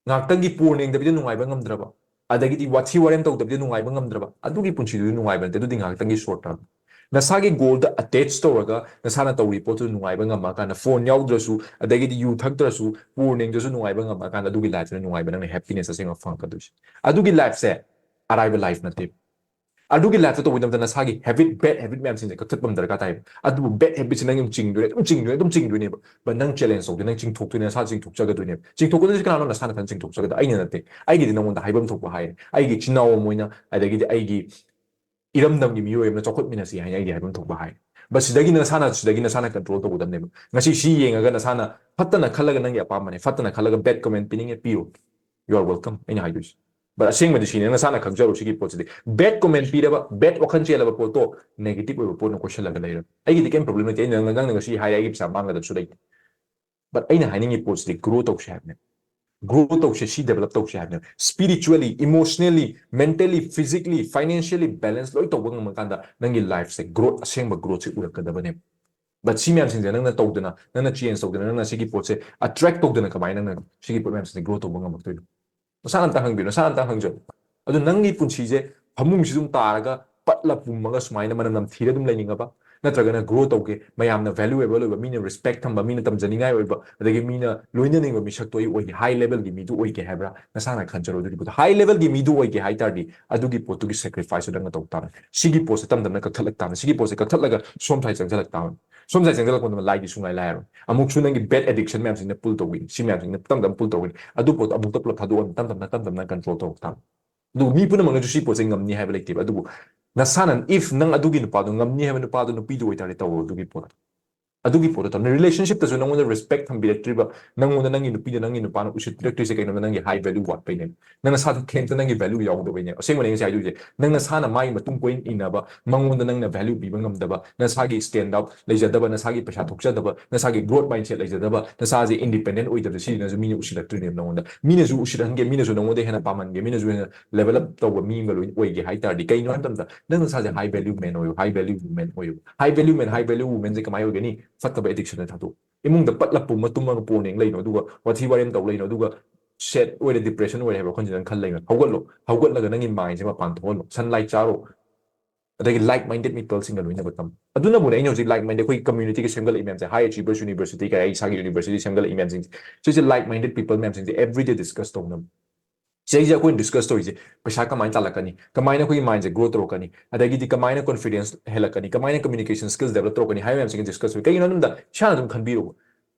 ꯉꯥꯛꯇꯪꯒꯤ porn ꯌꯦꯡꯗꯕꯤꯗ ꯅꯨꯡꯉꯥꯏꯕ ꯉꯝꯗ꯭ꯔꯕ, ꯑꯗꯒꯤꯗꯤ ꯋꯥꯊꯤ ꯋꯥꯔꯦꯝ ꯇꯧꯗꯕꯤꯗ ꯅꯨꯡꯉꯥꯏꯕ ꯉꯝꯗ꯭ꯔꯕ, ꯑꯗꯨꯒꯤ ꯄꯨꯟꯁꯤꯗꯨꯗꯤ ꯅꯨꯡꯉꯥꯏꯕ ꯅꯠꯇꯦ, ꯑꯗꯨꯗꯤ ꯉꯥꯏꯍꯥꯛꯇꯪꯒꯤ short term꯫ ꯅꯁꯥꯒꯤ goalꯗ attach ꯇꯧꯔꯒ ꯅꯁꯥꯅ ꯇꯧꯔꯤ ꯄꯣꯠꯇꯨ ꯅꯨꯡꯉꯥꯏꯕ ꯉꯝꯃꯀꯥꯟꯗ, phone ꯌꯥꯎꯗ꯭ꯔꯁꯨ, ꯑꯗꯒꯤꯗꯤ ꯌꯨ ꯊꯛꯇ꯭ꯔꯁꯨ, porn ꯌꯦꯡꯗ꯭ꯔꯁꯨ ꯅꯨꯡꯉꯥꯏꯕ ꯉꯝꯃꯀꯥꯟꯗ, ꯑꯗꯨꯒꯤ lifeꯇꯨꯅ ꯅꯨꯡꯉꯥꯏꯕ, ꯅꯪꯅ happiness ꯑꯁꯦꯡꯕ ꯐꯪꯉꯛꯀꯗꯣꯏꯁꯦ꯫ ꯑꯗꯨꯒꯤ lifeꯁꯦ ꯑꯔꯥꯏꯕ life ꯅꯠꯇꯦ꯫ ꯑꯗꯨꯒꯤ ꯂꯥꯏꯐꯇ ꯇꯧꯕ ꯃꯇꯝꯗ ꯅꯁꯥꯒꯤ ꯍꯦꯕꯤꯠ, ꯕꯦꯗ ꯍꯦꯕꯤꯠ ꯃꯌꯥꯝꯁꯤꯡꯁꯦ ꯀꯛꯊꯠꯄ ꯑꯃ ꯗꯔꯀꯥꯔ ꯇꯥꯏꯕ꯫ ꯑꯗꯨꯕꯨ ꯕꯦꯗ ꯍꯦꯕꯤꯠꯁꯤ ꯅꯪ ꯑꯗꯨꯝ ꯆꯤꯡꯗꯣꯏꯅꯦ, ꯑꯗꯨꯝ ꯆꯤꯡꯗꯣꯏꯅꯦ, ꯑꯗꯨꯝ ꯆꯤꯡꯗꯣꯏꯅꯦꯕ꯫ But ꯅꯪ ꯆꯦꯂꯦꯟꯖ ꯇꯧꯗꯣꯏꯅꯦ, ꯅꯪ ꯆꯤꯡꯊꯣꯛꯇꯣꯏꯅꯦ, ꯅꯁꯥ ꯆꯤꯡꯊꯣꯛꯆꯒꯗꯣꯏꯅꯦꯕ꯫ ꯆꯤꯡꯊꯣꯛꯀꯗꯣꯏꯁꯦ ꯀꯅꯥꯅꯣ? ꯅꯁꯥ ꯅꯊꯟ ꯆꯤꯡꯊꯣꯛꯆꯒꯗꯕ, ꯑꯩꯅ ꯅꯠꯇꯦ꯫ ꯑꯩꯒꯤꯗꯤ ꯅꯉꯣꯟꯗ ꯍꯥꯏꯐꯝ ꯊꯣꯛꯄ ꯍꯥꯏꯔꯦ, ꯑꯩꯒꯤ ꯏꯆꯤꯟ ꯏꯅꯥꯎ ꯑꯃ ꯑꯣꯏꯅ, ꯑꯗꯒꯤꯗꯤ ꯑꯩꯒꯤ ꯏꯔꯝꯗꯝꯒꯤ ꯃꯤꯑꯣꯏ ꯑꯃꯅ ꯆꯥꯎꯈꯠꯃꯤꯟꯅꯁꯤ ꯍꯥꯏꯅ ꯑꯩꯒꯤ ꯍꯥꯏꯐꯝ ꯊꯣꯛꯄ ꯍꯥꯏꯔꯦ꯫ But ꯁꯤꯗꯒꯤ ꯅꯁꯥꯅ, ꯁꯤꯗꯒꯤ ꯅꯁꯥꯅ ꯀꯟꯇ꯭ꯔꯣꯜ ꯇꯧꯒꯗꯕꯅꯦꯕ꯫ ꯉꯁꯤ ꯁꯤ ꯌꯦꯡꯉꯒ ꯅꯁꯥꯅ ꯐꯠꯇꯅ ꯈꯜꯂꯒ, ꯅꯪꯒꯤ ꯑꯄꯥꯝꯕꯅꯦ, ꯐꯠꯇꯅ ꯈꯜꯂꯒ ꯕꯦꯗ ꯀꯃꯦꯟ ꯄꯤꯅꯤꯡꯉꯦ ꯄꯤꯔꯣ, you are welcome, ꯑꯩꯅ ꯍꯥꯏꯗꯣꯏꯁꯦ꯫ But ꯑꯁꯦꯡꯕꯗꯤ ꯁꯤꯅꯦ, ꯅꯁꯥꯅ ꯈꯪꯖꯔꯣ ꯁꯤꯒꯤ ꯄꯣꯠꯁꯤꯗꯤ꯫ ꯕꯦꯗ ꯀꯃꯦꯟ ꯄꯤꯔꯕ, ꯕꯦꯗ ꯋꯥꯈꯜ ꯆꯦꯜꯂꯕ ꯄꯣꯠꯇꯣ, ꯅꯦꯒꯦꯇꯤꯚ ꯑꯣꯏꯕ ꯄꯣꯠꯅ ꯀꯣꯏꯁꯜꯂꯒ ꯂꯩꯔꯕ꯫ ꯑꯩꯒꯤꯗꯤ ꯀꯩꯝ ꯄ꯭ꯔꯣꯕ꯭ꯂꯦꯝ ꯂꯩꯇꯦ, ꯑꯩꯅ ꯅꯪ-, ꯅꯪꯅ ꯉꯁꯤ ꯍꯥꯏꯔꯦ, ꯑꯩꯒꯤ ꯄꯩꯁꯥ ꯃꯥꯡꯒꯗꯕꯁꯨ ꯂꯩꯇꯦ꯫ But ꯑꯩꯅ ꯍꯥꯏꯅꯤꯡꯉꯤ ꯄꯣꯠꯁꯤꯗꯤ ꯒ꯭ꯔꯣ ꯇꯧꯁꯦ ꯍꯥꯏꯕꯅꯦ꯫ ꯒ꯭ꯔꯣ ꯇꯧꯁꯦ, ꯁꯤ ꯗꯦꯕꯂꯞ ꯇꯧꯁꯦ ꯍꯥꯏꯕꯅꯦ꯫ Spiritually, emotionally, mentally, physically, financially balance ꯂꯣꯏ ꯇꯧꯕ ꯉꯝꯃꯀꯥꯟꯗ ꯅꯪꯒꯤ ꯂꯥꯏꯐꯁꯦ ꯒ꯭ꯔꯣꯠ, ꯑꯁꯦꯡꯕ ꯒ꯭ꯔꯣꯠꯁꯦ ꯎꯔꯛꯀꯗꯕꯅꯦꯕ꯫ But ꯁꯤ ꯃꯌꯥꯝꯁꯤꯡꯁꯦ ꯅꯪꯅ ꯇꯧꯗꯅ, ꯅꯪꯅ ꯆꯦꯟꯖ ꯇꯧꯗꯅ, ꯅꯪꯅ ꯁꯤꯒꯤ ꯄꯣꯠꯁꯦ ꯑꯇ꯭ꯔꯦꯛ ꯇꯧꯗꯅ ꯀꯃꯥꯏꯅ ꯅꯪꯅ ꯁꯤꯒꯤ ꯄꯣꯠ ꯃꯌꯥꯝꯁꯤꯡꯁꯦ ꯒ꯭ꯔꯣ ꯇꯧꯕ ꯉꯝꯃꯛꯇꯣꯏꯅꯣ? ꯅꯁꯥꯅ ꯑꯝꯇ ꯍꯪꯕꯤꯌꯨ, ꯅꯁꯥꯅ ꯑꯝꯇ ꯍꯪꯖꯧ꯫ ꯑꯗꯨ ꯅꯪꯒꯤ ꯄꯨꯟꯁꯤꯁꯦ ꯐꯃꯨꯡꯁꯤ ꯑꯗꯨꯝ ꯇꯥꯔꯒ ꯄꯠꯂ ꯄꯨꯝꯃꯒ ꯁꯨꯃꯥꯏꯅ ꯃꯅꯝ ꯅꯝꯊꯤꯔ ꯑꯗꯨꯝ ꯂꯩꯅꯤꯡꯉꯕ? ꯅꯠꯇ꯭ꯔꯒꯅ ꯒ꯭ꯔꯣ ꯇꯧꯒꯦ, ꯃꯌꯥꯝꯅ ꯚꯦꯂꯨꯑꯦꯕꯜ ꯑꯣꯏꯕ, ꯃꯤꯅ ꯔꯦꯁꯄꯦꯛ ꯊꯝꯕ, ꯃꯤꯅ ꯇꯝꯖꯅꯤꯡꯉꯥꯏ ꯑꯣꯏꯕ, ꯑꯗꯒꯤ ꯃꯤꯅ ꯂꯣꯏꯅꯅꯤꯡꯕ ꯃꯤꯁꯛꯇꯣ ꯑꯩ ꯑꯣꯏꯒꯦ, ꯍꯥꯏ ꯂꯦꯚꯦꯜꯒꯤ ꯃꯤꯗꯨ ꯑꯣꯏꯒꯦ ꯍꯥꯏꯕ꯭ꯔꯥ? ꯅꯁꯥꯅ ꯈꯟꯖꯔꯣ꯫ ꯑꯗꯨꯒꯤ ꯄꯣꯠꯇꯣ, ꯍꯥꯏ ꯂꯦꯚꯦꯜꯒꯤ ꯃꯤꯗꯨ ꯑꯣꯏꯒꯦ ꯍꯥꯏ ꯇꯥꯔꯗꯤ, ꯑꯗꯨꯒꯤ ꯄꯣꯠꯇꯨꯒꯤ ꯁꯦꯀ꯭ꯔꯤꯐꯥꯏꯁꯁꯨ ꯅꯪꯅ ꯇꯧ ꯇꯥꯕꯅꯤ꯫ ꯁꯤꯒꯤ ꯄꯣꯠꯁꯦ ꯇꯝ ꯇꯝꯅ ꯀꯛꯊꯠꯂꯛ ꯇꯥꯕꯅꯤ꯫ ꯁꯤꯒꯤ ꯄꯣꯠꯁꯦ ꯀꯛꯊꯠꯂꯒ ꯁꯣꯝ ꯁꯥꯏꯗ ꯆꯪꯁꯤꯜꯂꯛ ꯇꯥꯕꯅꯤ꯫ ꯁꯣꯝ ꯁꯥꯏꯗ ꯆꯪꯁꯤꯜꯂꯛꯄ ꯃꯇꯝꯗ ꯂꯥꯏꯗꯤ ꯁꯨꯡꯂꯥꯏ ꯂꯥꯏꯔꯣꯏ꯫ ꯑꯃꯨꯛꯁꯨ ꯅꯪꯒꯤ ꯕꯦꯗ ꯑꯦꯗꯤꯛꯁꯟ ꯃꯌꯥꯝꯁꯤꯅ ꯄꯨꯜ ꯇꯧꯕꯤꯅꯤ꯫ ꯁꯤ ꯃꯌꯥꯝꯁꯤꯅ ꯇꯞ ꯇꯞꯅ ꯄꯨꯜ ꯇꯧꯒꯅꯤ꯫ ꯑꯗꯨ ꯄꯣꯠꯇꯣ ꯑꯃꯨꯛꯇ ꯄꯨꯂꯞ ꯊꯥꯗꯣꯛꯑꯅꯤ, ꯇꯞ ꯇꯞꯅ, ꯇꯞ ꯇꯞꯅ ꯀꯟꯇ꯭ꯔꯣꯜ ꯇꯧꯔꯛ ꯇꯥꯕꯅꯤ꯫ ꯑꯗꯨꯕꯨ ꯃꯤ ꯄꯨꯝꯅꯃꯛꯅꯁꯨ ꯁꯤ ꯄꯣꯠꯁꯦ ꯉꯝꯅꯤ ꯍꯥꯏꯕ ꯂꯩꯇꯦꯕ꯫ ꯑꯗꯨꯕꯨ ꯅꯁꯥꯅ, if ꯅꯪ ꯑꯗꯨꯒꯤ ꯅꯨꯄꯥꯗꯣ ꯉꯝꯅꯤ ꯍꯥꯏꯕ ꯅꯨꯄꯥꯗꯣ, ꯅꯨꯄꯤꯗꯣ ꯑꯣꯏꯇꯥꯔꯗꯤ ꯇꯧꯔꯣ ꯑꯗꯨꯒꯤ ꯄꯣꯠꯇꯣ꯫ ꯑꯗꯨꯒꯤ ꯄꯣꯠꯇꯣ ꯇꯧꯔꯣ꯫ ꯔꯤꯂꯦꯁꯟꯁꯤꯞꯇꯁꯨ ꯅꯪꯉꯣꯟꯗ ꯔꯦꯁꯄꯦꯛ ꯊꯝꯕꯤꯔꯛꯇ꯭ꯔꯤꯕ, ꯅꯪꯉꯣꯟꯗ ꯅꯪꯒꯤ ꯅꯨꯄꯤꯗꯣ, ꯅꯪꯒꯤ ꯅꯨꯄꯥꯅ ꯎꯁꯤꯠꯄꯤꯔꯛꯇ꯭ꯔꯤꯁꯦ ꯀꯩꯅꯣꯗ? ꯅꯪꯒꯤ ꯍꯥꯏ ꯚꯦꯂꯨ ꯋꯥꯠꯄꯩꯅꯦ꯫ ꯅꯪ ꯅꯁꯥꯗ ꯀꯩꯝꯇ ꯅꯪꯒꯤ ꯚꯦꯂꯨ ꯌꯥꯎꯗꯕꯩꯅꯦ꯫ ꯑꯁꯦꯡꯕꯅꯦ ꯑꯩ ꯉꯁꯥꯏ ꯍꯥꯏꯗꯣꯏꯁꯦ꯫ ꯅꯪ ꯅꯁꯥꯅ ꯃꯥꯒꯤ ꯃꯇꯨꯡ ꯀꯣꯏꯟ ꯏꯟꯅꯕ, ꯃꯉꯣꯟꯗ ꯅꯪꯅ ꯚꯦꯂꯨ ꯄꯤꯕ ꯉꯝꯗꯕ, ꯅꯁꯥꯒꯤ ꯁ꯭ꯇꯦꯟꯗ ꯑꯥꯎꯠ ꯂꯩꯖꯗꯕ, ꯅꯁꯥꯒꯤ ꯄꯩꯁꯥ ꯊꯣꯛꯆꯗꯕ, ꯅꯁꯥꯒꯤ ꯒ꯭ꯔꯣꯠ ꯃꯥꯏꯟꯁꯦꯠ ꯂꯩꯖꯗꯕ, ꯅꯁꯥꯁꯦ ꯏꯟꯗꯤꯄꯦꯟꯗꯦꯟ ꯑꯣꯏꯗꯕ, ꯁꯤꯁꯤꯅꯁꯨ ꯃꯤꯅ ꯎꯁꯤꯜꯂꯛꯇ꯭ꯔꯤꯅꯦꯕ ꯅꯉꯣꯟꯗ꯫ ꯃꯤꯅꯁꯨ ꯎꯁꯤꯜꯍꯟꯒꯦ, ꯃꯤꯅꯁꯨ ꯅꯉꯣꯟꯗ ꯍꯦꯟꯅ ꯄꯥꯝꯍꯟꯒꯦ, ꯃꯤꯅꯁꯨ ꯍꯦꯟꯅ ꯂꯦꯚꯦꯜ ꯑꯞ ꯇꯧꯕ ꯃꯤ ꯑꯃꯒ ꯂꯣꯏꯅ ꯑꯣꯏꯒꯦ ꯍꯥꯏ ꯇꯥꯔꯗꯤ, ꯀꯩꯅꯣ ꯍꯥꯏ ꯃꯇꯝꯗ ꯅꯪ ꯅꯁꯥꯁꯦ ꯍꯥꯏ ꯚꯦꯂ꯭ꯌꯨ ꯃꯦꯟ ꯑꯣꯏꯌꯨ, ꯍꯥꯏ ꯚꯦꯂ꯭ꯌꯨ ꯋꯨꯃꯦꯟ ꯑꯣꯏꯌꯨ꯫ ꯍꯥꯏ ꯚꯦꯂ꯭ꯌꯨ ꯃꯦꯟ, ꯍꯥꯏ ꯚꯦꯂ꯭ꯌꯨ ꯋꯨꯃꯦꯟꯁꯦ ꯀꯃꯥꯏꯅ ꯑꯣꯏꯒꯅꯤ? ꯐꯠꯇꯕ ꯑꯦꯗꯤꯛꯁꯟꯗ ꯊꯥꯗꯣꯛꯎ꯫ ꯏꯃꯨꯡꯗ ꯄꯠꯂ ꯄꯨꯝꯃ ꯇꯨꯝꯃꯒ ꯄꯣꯟ ꯌꯦꯡ ꯂꯩꯅꯣ, ꯑꯗꯨꯒ ꯋꯥꯊꯤ ꯋꯥꯔꯦꯝ ꯇꯧ ꯂꯩꯅꯣ, ꯑꯗꯨꯒ ꯁꯦꯠ ꯑꯣꯏꯔꯦ, ꯗꯤꯄ꯭ꯔꯦꯁꯟ ꯑꯣꯏꯔꯦ ꯍꯥꯏꯕ ꯋꯥꯈꯜꯁꯤꯗ ꯅꯪ ꯈꯜ ꯂꯩꯅꯣ꯫ ꯍꯧꯒꯠꯂꯣ, ꯍꯧꯒꯠꯂꯒ ꯅꯪꯒꯤ ꯃꯥꯏꯟꯁꯦ ꯃꯄꯥꯟ ꯊꯣꯛꯍꯜꯂꯣ, ꯁꯟꯂꯥꯏꯠ ꯆꯥꯔꯣ, ꯑꯗꯒꯤ ꯂꯥꯏꯛ ꯃꯥꯏꯟꯗꯦꯠ ꯄꯤꯄꯜꯁꯤꯡꯒ ꯂꯣꯏꯅꯕ ꯇꯝꯃꯨ꯫ ꯑꯗꯨꯅꯕꯨꯅꯦ ꯑꯩꯅ ꯍꯧꯖꯤꯛ ꯂꯥꯏꯛ ꯃꯥꯏꯟꯗꯦꯠ, ꯑꯩꯈꯣꯏ ꯀꯝꯃ꯭ꯌꯨꯅꯤꯇꯤꯒ ꯁꯦꯝꯒꯠꯂꯛꯏ ꯃꯌꯥꯝꯁꯦ, ꯍꯥꯏ ꯑꯆꯤꯚꯔꯁ ꯌꯨꯅꯤꯚꯔꯁꯤꯇꯤ ꯀꯥꯏ, ꯑꯩ ꯏꯁꯥꯒꯤ ꯌꯨꯅꯤꯚꯔꯁꯤꯇꯤ ꯁꯦꯝꯒꯠꯂꯛꯏ ꯃꯌꯥꯝꯁꯤꯡꯁꯦ, ꯁꯤꯁꯦ ꯂꯥꯏꯛ ꯃꯥꯏꯟꯗꯦꯠ ꯄꯤꯄꯜ ꯃꯌꯥꯝꯁꯤꯡꯁꯦ ꯑꯦꯕ꯭ꯔꯤꯗꯦ ꯗꯤꯁꯀꯁ ꯇꯧꯅꯕ꯫ ꯁꯤꯗꯩꯁꯤꯗ ꯑꯩꯈꯣꯏꯅ ꯗꯤꯁꯀꯁ ꯇꯧꯔꯤꯁꯦ ꯄꯩꯁꯥ ꯀꯃꯥꯏꯅ ꯇꯥꯜꯂꯛꯀꯅꯤ, ꯀꯃꯥꯏꯅ ꯑꯩꯈꯣꯏꯒꯤ ꯃꯥꯏꯟꯁꯦ ꯒ꯭ꯔꯣ ꯇꯧꯔꯛꯀꯅꯤ, ꯑꯗꯒꯤꯗꯤ ꯀꯃꯥꯏꯅ ꯀꯣꯟꯐꯤꯗꯦꯟꯁ ꯍꯦꯜꯂꯛꯀꯅꯤ, ꯀꯃꯥꯏꯅ ꯀꯝꯃ꯭ꯌꯨꯅꯤꯀꯦꯁꯟ ꯁ꯭ꯀꯤꯜꯁ ꯗꯦꯕꯂꯞ ꯇꯧꯔꯛꯀꯅꯤ ꯍꯥꯏꯕ ꯃꯌꯥꯝꯁꯤꯡꯒꯤ ꯗꯤꯁꯀꯁ ꯇꯧꯏ꯫ ꯀꯩꯒꯤꯅꯣ ꯍꯥꯏꯕꯗ ꯏꯁꯥꯅ ꯑꯗꯨꯝ ꯈꯟꯕꯤꯔꯣꯕ,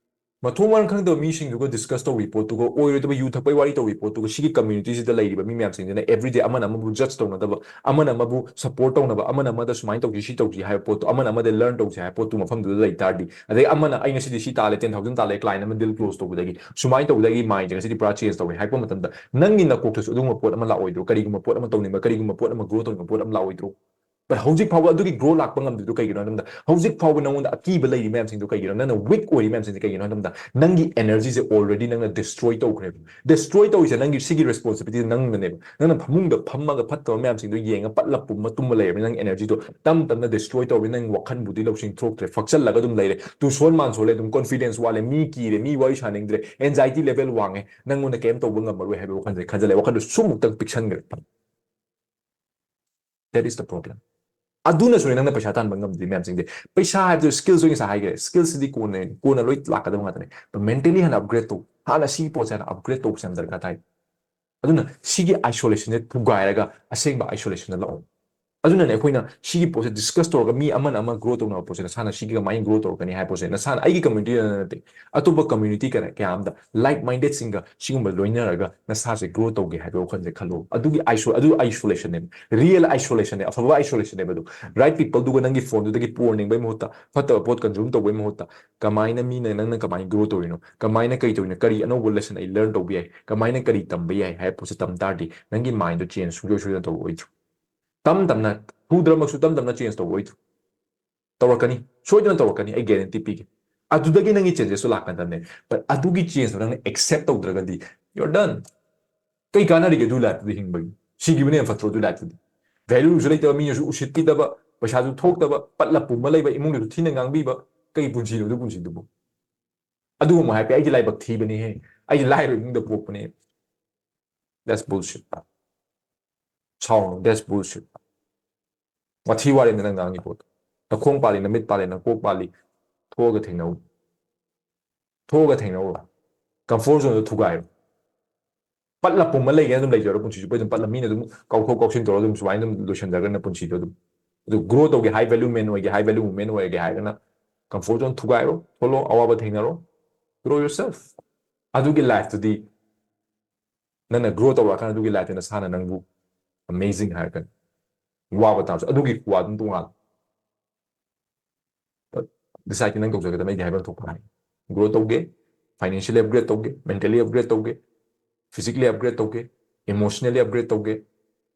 ꯃꯊꯣꯡ ꯃꯔꯝ ꯈꯪꯗꯕ ꯃꯤꯁꯤꯡꯗꯨꯒ ꯗꯤꯁꯀꯁ ꯇꯧꯔꯤ ꯄꯣꯠꯇꯨꯒ, ꯑꯣꯏꯔꯣꯏꯗꯕ ꯌꯨ ꯊꯛꯄꯩ ꯋꯥꯔꯤ ꯇꯧꯔꯤ ꯄꯣꯠꯇꯨꯒ, ꯁꯤꯒꯤ ꯀꯝꯃ꯭ꯌꯨꯅꯤꯇꯤꯁꯤꯗ ꯂꯩꯔꯤꯕ ꯃꯤ ꯃꯌꯥꯝꯁꯤꯡꯁꯤꯅ ꯑꯦꯕ꯭ꯔꯤꯗꯦ ꯑꯃꯅ ꯑꯃꯕꯨ ꯖꯁ ꯇꯧꯅꯗꯕ, ꯑꯃꯅ ꯑꯃꯕꯨ ꯁꯄꯣꯔꯠ ꯇꯧꯅꯕ, ꯑꯃꯅ ꯑꯃꯗ ꯁꯨꯃꯥꯏꯅ ꯇꯧꯁꯤ, ꯁꯤ ꯇꯧꯁꯤ ꯍꯥꯏꯕ ꯄꯣꯠꯇꯣ, ꯑꯃꯅ ꯑꯃꯗ ꯂꯔꯟ ꯇꯧꯁꯤ ꯍꯥꯏꯕ ꯄꯣꯠꯇꯨ ꯃꯐꯝꯗꯨꯗ ꯂꯩ ꯇꯥꯔꯗꯤ, ꯑꯗꯩ ꯑꯃꯅ "ꯑꯩ ꯉꯁꯤꯗꯤ ꯁꯤ ꯇꯥꯜꯂꯦ, ꯇꯦꯟ ꯊꯥꯎꯖꯟ ꯇꯥꯜꯂꯦ" ꯀ꯭ꯂꯥꯏꯟ ꯑꯃ ꯗꯤꯜ ꯀ꯭ꯂꯣꯖ ꯇꯧꯕꯗꯒꯤ, ꯁꯨꯃꯥꯏꯅ ꯇꯧꯕꯗꯒꯤ ꯃꯥꯏꯟꯁꯦ ꯉꯁꯤꯗꯤ ꯄꯨꯔꯥ ꯆꯦꯟꯖ ꯇꯧꯔꯦ ꯍꯥꯏꯔꯛꯄ ꯃꯇꯝꯗ, ꯅꯪꯒꯤ ꯅꯀꯣꯛꯇꯁꯨ ꯑꯗꯨꯒꯨꯝꯕ ꯄꯣꯠ ꯑꯃ ꯂꯥꯛꯑꯣꯏꯗ꯭ꯔꯣ? ꯀꯔꯤꯒꯨꯝꯕ ꯄꯣꯠ ꯑꯃ ꯇꯧꯅꯤꯡꯕ, ꯀꯔꯤꯒꯨꯝꯕ ꯄꯣꯠ ꯑꯃ ꯒ꯭ꯔꯣ ꯇꯧꯅꯤꯡꯕ ꯄꯣꯠ ꯑꯃ ꯂꯥꯛꯑꯣꯏꯗ꯭ꯔꯣ? But ꯍꯧꯖꯤꯛ ꯐꯥꯎꯕ ꯑꯗꯨꯒꯤ ꯒ꯭ꯔꯣ ꯂꯥꯛꯄ ꯉꯝꯗ꯭ꯔꯤꯗꯣ ꯀꯩꯒꯤꯅꯣ ꯍꯥꯏꯕꯗ, ꯍꯧꯖꯤꯛ ꯐꯥꯎꯕ ꯅꯉꯣꯟꯗ ꯑꯀꯤꯕ ꯂꯩꯔꯤ ꯃꯌꯥꯝꯁꯤꯡꯗꯣ ꯀꯩꯒꯤꯅꯣ? ꯅꯪꯅ ꯋꯤꯛ ꯑꯣꯏꯔꯤ ꯃꯌꯥꯝꯁꯤꯡꯁꯦ ꯀꯩꯒꯤꯅꯣ ꯍꯥꯏꯕꯗ, ꯅꯪꯒꯤ ꯑꯦꯅꯔꯖꯤꯁꯦ ꯑꯣꯜꯔꯦꯗꯤ ꯅꯪꯅ ꯗꯤꯁꯇ꯭ꯔꯣꯏ ꯇꯧꯈ꯭ꯔꯦꯕ꯫ ꯗꯤꯁꯇ꯭ꯔꯣꯏ ꯇꯧꯔꯤꯁꯦ ꯅꯪꯒꯤ, ꯁꯤꯒꯤ ꯔꯦꯁꯄꯣꯟꯁꯤꯕꯤꯂꯤꯇꯤ ꯅꯪꯅꯅꯦꯕ꯫ ꯅꯪꯅ ꯐꯃꯨꯡꯗ ꯐꯝꯃꯒ ꯐꯠꯇꯕ ꯃꯌꯥꯝꯁꯤꯡꯗꯣ ꯌꯦꯡꯉ ꯄꯠꯂ ꯄꯨꯝꯃ ꯇꯨꯝꯃ ꯂꯩꯔꯕꯅꯤꯅ, ꯅꯪ ꯑꯦꯅꯔꯖꯤꯗꯣ ꯇꯝ ꯇꯝꯅ ꯗꯤꯁꯇ꯭ꯔꯣꯏ ꯇꯧꯔꯕꯅꯤꯅ, ꯅꯪ ꯋꯥꯈꯟꯕꯨꯗꯤ ꯂꯧꯁꯤꯡ ꯊꯣꯛꯇ꯭ꯔꯦ, ꯐꯛꯆꯜꯂꯒ ꯑꯗꯨꯝ ꯂꯩꯔꯦ, ꯇꯨꯁꯣꯟ ꯃꯥꯟꯁꯣꯜꯂꯦ, ꯑꯗꯨꯝ ꯀꯣꯟꯐꯤꯗꯦꯟꯁ ꯋꯥꯠꯂꯦ, ꯃꯤ ꯀꯤꯔꯦ, ꯃꯤ ꯋꯥꯔꯤ ꯁꯥꯅꯤꯡꯗ꯭ꯔꯦ, ꯑꯦꯟꯖꯥꯏꯇꯤ ꯂꯦꯚꯦꯜ ꯋꯥꯡꯉꯦ, ꯅꯪꯉꯣꯟꯗ ꯀꯩꯝ ꯇꯧꯕ ꯉꯝꯃꯔꯣꯏ ꯍꯥꯏꯕ ꯋꯥꯈꯜꯁꯦ ꯈꯟꯖꯜꯂꯦ, ꯋꯥꯈꯜꯗꯣ ꯁꯨꯝꯃꯨꯛꯇꯪ ꯄꯤꯛꯁꯟꯈ꯭ꯔꯦ꯫ That is the problem. ꯑꯗꯨꯅꯁꯨꯅꯦ ꯅꯪꯅ ꯄꯩꯁꯥ ꯇꯥꯟꯕ ꯉꯝꯗ꯭ꯔꯤ ꯃꯌꯥꯝꯁꯤꯡꯁꯦ꯫ ꯄꯩꯁꯥ ꯍꯥꯏꯕꯗꯨ, ꯁ꯭ꯀꯤꯜꯁ ꯑꯣꯏꯅ ꯉꯁꯥꯏ ꯍꯥꯏꯈ꯭ꯔꯦ, ꯁ꯭ꯀꯤꯜꯁꯤꯗꯤ ꯀꯣꯟꯅ, ꯀꯣꯟꯅ ꯂꯣꯏ ꯂꯥꯛꯀꯗꯕ ꯉꯥꯛꯇꯅꯦ꯫ But ꯃꯦꯟꯇꯦꯂꯤ ꯍꯥꯟꯅ ꯑꯞꯒ꯭ꯔꯦꯗ ꯇꯧ, ꯍꯥꯟꯅ ꯁꯤꯒꯤ ꯄꯣꯠꯁꯦ ꯍꯥꯟꯅ ꯑꯞꯒ꯭ꯔꯦꯗ ꯇꯧꯕꯁꯦ ꯌꯥꯝ ꯗꯔꯀꯥꯔ ꯇꯥꯏ꯫ ꯑꯗꯨꯅ ꯁꯤꯒꯤ ꯑꯥꯏꯁꯣꯂꯦꯁꯟꯁꯦ ꯊꯨꯒꯥꯏꯔꯒ ꯑꯁꯦꯡꯕ ꯑꯥꯏꯁꯣꯂꯦꯁꯟꯗ ꯂꯥꯛꯑꯣ꯫ ꯑꯗꯨꯅꯅꯦ ꯑꯩꯈꯣꯏꯅ ꯁꯤꯒꯤ ꯄꯣꯠꯁꯦ ꯗꯤꯁꯀꯁ ꯇꯧꯔꯒ, ꯃꯤ ꯑꯃꯅ ꯑꯃ ꯒ꯭ꯔꯣ ꯇꯧꯅꯕ ꯄꯣꯠꯁꯦ, ꯅꯁꯥꯅ ꯁꯤꯒꯤ ꯀꯃꯥꯏꯅ ꯒ꯭ꯔꯣ ꯇꯧꯔꯛꯀꯅꯤ ꯍꯥꯏꯕ ꯄꯣꯠꯁꯦ, ꯅꯁꯥꯅ, ꯑꯩꯒꯤ ꯀꯝꯃ꯭ꯌꯨꯅꯤꯇꯤꯗ ꯅꯠꯇꯦ, ꯑꯇꯣꯞꯄ ꯀꯝꯃ꯭ꯌꯨꯅꯤꯇꯤ ꯀꯌꯥ, ꯀꯌꯥ ꯑꯃꯗ, ꯂꯥꯏꯛ ꯃꯥꯏꯟꯗꯦꯗꯁꯤꯡꯒ ꯁꯤꯒꯨꯝꯕ ꯂꯣꯏꯅꯔꯒ ꯅꯁꯥꯁꯦ ꯒ꯭ꯔꯣ ꯇꯧꯒꯦ ꯍꯥꯏꯕ ꯋꯥꯈꯜꯁꯦ ꯈꯜꯂꯣ꯫ ꯑꯗꯨꯒꯤ ꯑꯥꯏꯁꯣ-, ꯑꯗꯨ ꯑꯥꯏꯁꯣꯂꯦꯁꯟꯅꯦꯕ, ꯔꯤꯌꯦꯜ ꯑꯥꯏꯁꯣꯂꯦꯁꯟꯅꯦ, ꯑꯐꯕ ꯑꯥꯏꯁꯣꯂꯦꯁꯟꯅꯦꯕ ꯑꯗꯨ꯫ ꯔꯥꯏꯠ ꯄꯤꯄꯜꯗꯨꯒ ꯅꯪꯒꯤ ꯐꯣꯟꯗꯨꯗꯒꯤ ꯄꯣꯔ ꯌꯦꯡꯕꯩ ꯃꯍꯨꯠꯇ, ꯐꯠꯇꯕ ꯄꯣꯠ ꯀꯟꯖꯨꯝ ꯇꯧꯕꯩ ꯃꯍꯨꯠꯇ, ꯀꯃꯥꯏꯅ ꯃꯤꯅ ꯅꯪꯅ ꯀꯃꯥꯏꯅ ꯒ꯭ꯔꯣ ꯇꯧꯔꯤꯅꯣ, ꯀꯃꯥꯏꯅ ꯀꯩ ꯇꯧꯔꯤꯅꯣ, ꯀꯔꯤ ꯑꯅꯧꯕ ꯂꯦꯁꯟ ꯑꯩ ꯂꯔꯟ ꯇꯧꯕ ꯌꯥꯏ, ꯀꯃꯥꯏꯅ ꯀꯔꯤ ꯇꯝꯕ ꯌꯥꯏ ꯍꯥꯏꯕ ꯄꯣꯠꯁꯦ ꯇꯝ ꯇꯥꯔꯗꯤ, ꯅꯪꯒꯤ ꯃꯥꯏꯟꯗꯣ ꯆꯦꯟꯖ ꯁꯨꯡꯁꯣꯏ ꯁꯣꯏꯗꯅ ꯇꯧꯔꯛꯑꯣꯏꯗ꯭ꯔꯣ? ꯇꯝ ꯇꯝꯅ, ꯊꯨꯗ꯭ꯔꯃꯛꯁꯨ ꯇꯝ ꯇꯝꯅ ꯆꯦꯟꯖ ꯇꯧꯔꯛꯑꯣꯏꯗ꯭ꯔꯣ? ꯇꯧꯔꯛꯀꯅꯤ, ꯁꯣꯏꯗꯅ ꯇꯧꯔꯛꯀꯅꯤ, ꯑꯩ ꯒꯦꯔꯦꯟꯇꯤ ꯄꯤꯒꯦ꯫ ꯑꯗꯨꯗꯒꯤ ꯅꯪꯒꯤ ꯆꯦꯟꯖꯦꯁꯇꯣ ꯂꯥꯛꯀꯗꯕꯅꯦ꯫ But ꯑꯗꯨꯒꯤ ꯆꯦꯟꯖꯇꯣ ꯅꯪꯅ ꯑꯦꯛꯁꯦꯞ ꯇꯧꯗ꯭ꯔꯒꯗꯤ, you're done. ꯀꯩ ꯀꯥꯟꯅꯔꯤꯒꯦ ꯑꯗꯨ ꯂꯥꯏꯐꯇꯨꯗꯤ ꯍꯤꯡꯕꯒꯤ? ꯁꯤꯈꯤꯕꯅ ꯍꯦꯟꯅ ꯐꯠꯇ꯭ꯔꯣ ꯑꯗꯨ ꯂꯥꯏꯐꯇꯨꯗꯤ? ꯚꯦꯂꯨꯁꯨ ꯂꯩꯇꯕ, ꯃꯤꯅꯁꯨ ꯎꯁꯤꯠꯄꯤꯗꯕ, ꯄꯩꯁꯥꯁꯨ ꯊꯣꯛꯇꯕ, ꯄꯠꯂ ꯄꯨꯝꯃ ꯂꯩꯕ, ꯏꯃꯨꯡꯗꯁꯨ ꯊꯤꯅ ꯉꯥꯡꯕꯤꯕ, ꯀꯩ ꯄꯨꯟꯁꯤꯅꯣ ꯑꯗꯨ ꯄꯨꯟꯁꯤꯗꯨꯕꯨ? ꯑꯗꯨꯒꯨꯝꯕ ꯍꯥꯏꯕ, "ꯑꯩꯗꯤ ꯂꯥꯏꯕꯛ ꯊꯤꯕꯅꯤꯍꯦ, ꯑꯩꯗꯤ ꯂꯥꯏꯔꯕ ꯏꯃꯨꯡꯗ ꯄꯣꯛꯄꯅꯦ"꯫ That's bullshit. ꯁꯥꯎꯅꯨ, that's bullshit. ꯋꯥꯊꯤ ꯋꯥꯔꯦꯝꯅꯦ ꯅꯪ ꯉꯥꯡꯉꯤ ꯄꯣꯠꯇꯣ꯫ ꯅꯈꯣꯡ ꯄꯥꯜꯂꯤ, ꯅꯃꯤꯠ ꯄꯥꯜꯂꯤ, ꯅꯀꯣꯛ ꯄꯥꯜꯂꯤ, ꯊꯣꯛꯑꯒ ꯊꯦꯡꯅꯧ꯫ ꯊꯣꯛꯑꯒ ꯊꯦꯡꯅꯧ꯫ ꯀꯝꯐꯣꯔꯠ ꯖꯣꯟꯗꯣ ꯊꯨꯒꯥꯏꯔꯣ꯫ ꯄꯠꯂ ꯄꯨꯝꯃ ꯂꯩꯒꯦꯅ ꯑꯗꯨꯝ ꯂꯩꯖꯔꯣ, ꯄꯨꯟꯁꯤ ꯆꯨꯞꯄ ꯑꯗꯨꯝ ꯄꯠꯂ, ꯃꯤꯅ ꯑꯗꯨꯝ ꯀꯥꯎꯊꯣꯛ ꯀꯥꯎꯁꯤꯟ ꯇꯧꯔꯒ ꯑꯗꯨꯝ ꯁꯨꯃꯥꯏꯅ ꯑꯗꯨꯝ ꯂꯣꯏꯁꯤꯟꯖꯈ꯭ꯔꯅꯤ ꯄꯨꯟꯁꯤꯗꯣ ꯑꯗꯨꯝ꯫ ꯑꯗꯨ ꯒ꯭ꯔꯣ ꯇꯧꯒꯦ, ꯍꯥꯏ ꯚꯦꯂ꯭ꯌꯨ ꯃꯦꯟ ꯑꯣꯏꯒꯦ, ꯍꯥꯏ ꯚꯦꯂ꯭ꯌꯨ ꯋꯨꯃꯦꯟ ꯑꯣꯏꯒꯦ ꯍꯥꯏꯔꯒꯅ ꯀꯝꯐꯣꯔꯠ ꯖꯣꯟ ꯊꯨꯒꯥꯏꯔꯣ, ꯊꯣꯛꯂꯛꯑꯣ, ꯑꯋꯥꯕ ꯊꯦꯡꯅꯔꯣ, ꯒ꯭ꯔꯣ ꯌꯣꯔ ꯁꯦꯜꯐ꯫ ꯑꯗꯨꯒꯤ ꯂꯥꯏꯐꯇꯨꯗꯤ ꯅꯪꯅ ꯒ꯭ꯔꯣ ꯇꯧꯔꯛꯑꯀꯥꯟꯗ ꯑꯗꯨꯒꯤ ꯂꯥꯏꯐꯇꯨ ꯅꯁꯥꯅ ꯅꯪꯕꯨ ꯑꯃꯦꯖꯤꯡ ꯍꯥꯏꯔꯛꯀꯅꯤ꯫ ꯋꯥꯕ ꯇꯥꯔꯁꯨ ꯑꯗꯨꯒꯤ ꯈꯨꯋꯥꯗꯨꯅ ꯇꯣꯉꯥꯟ꯫ ꯗꯤꯁꯥꯏꯗꯇꯤ ꯅꯪ ꯇꯧꯖꯒꯗꯕ, ꯑꯩꯗꯤ ꯍꯥꯏꯐꯝ ꯊꯣꯛꯄ ꯍꯥꯏ꯫ ꯒ꯭ꯔꯣ ꯇꯧꯒꯦ, ꯐꯥꯏꯅꯥꯟꯁꯤꯌꯦꯜꯂꯤ ꯑꯞꯒ꯭ꯔꯦꯗ ꯇꯧꯒꯦ, ꯃꯦꯟꯇꯦꯜꯂꯤ ꯑꯞꯒ꯭ꯔꯦꯗ ꯇꯧꯒꯦ, ꯐꯤꯖꯤꯀꯦꯜꯂꯤ ꯑꯞꯒ꯭ꯔꯦꯗ ꯇꯧꯒꯦ, ꯏꯃꯣꯁꯅꯦꯜꯂꯤ ꯑꯞꯒ꯭ꯔꯦꯗ ꯇꯧꯒꯦ,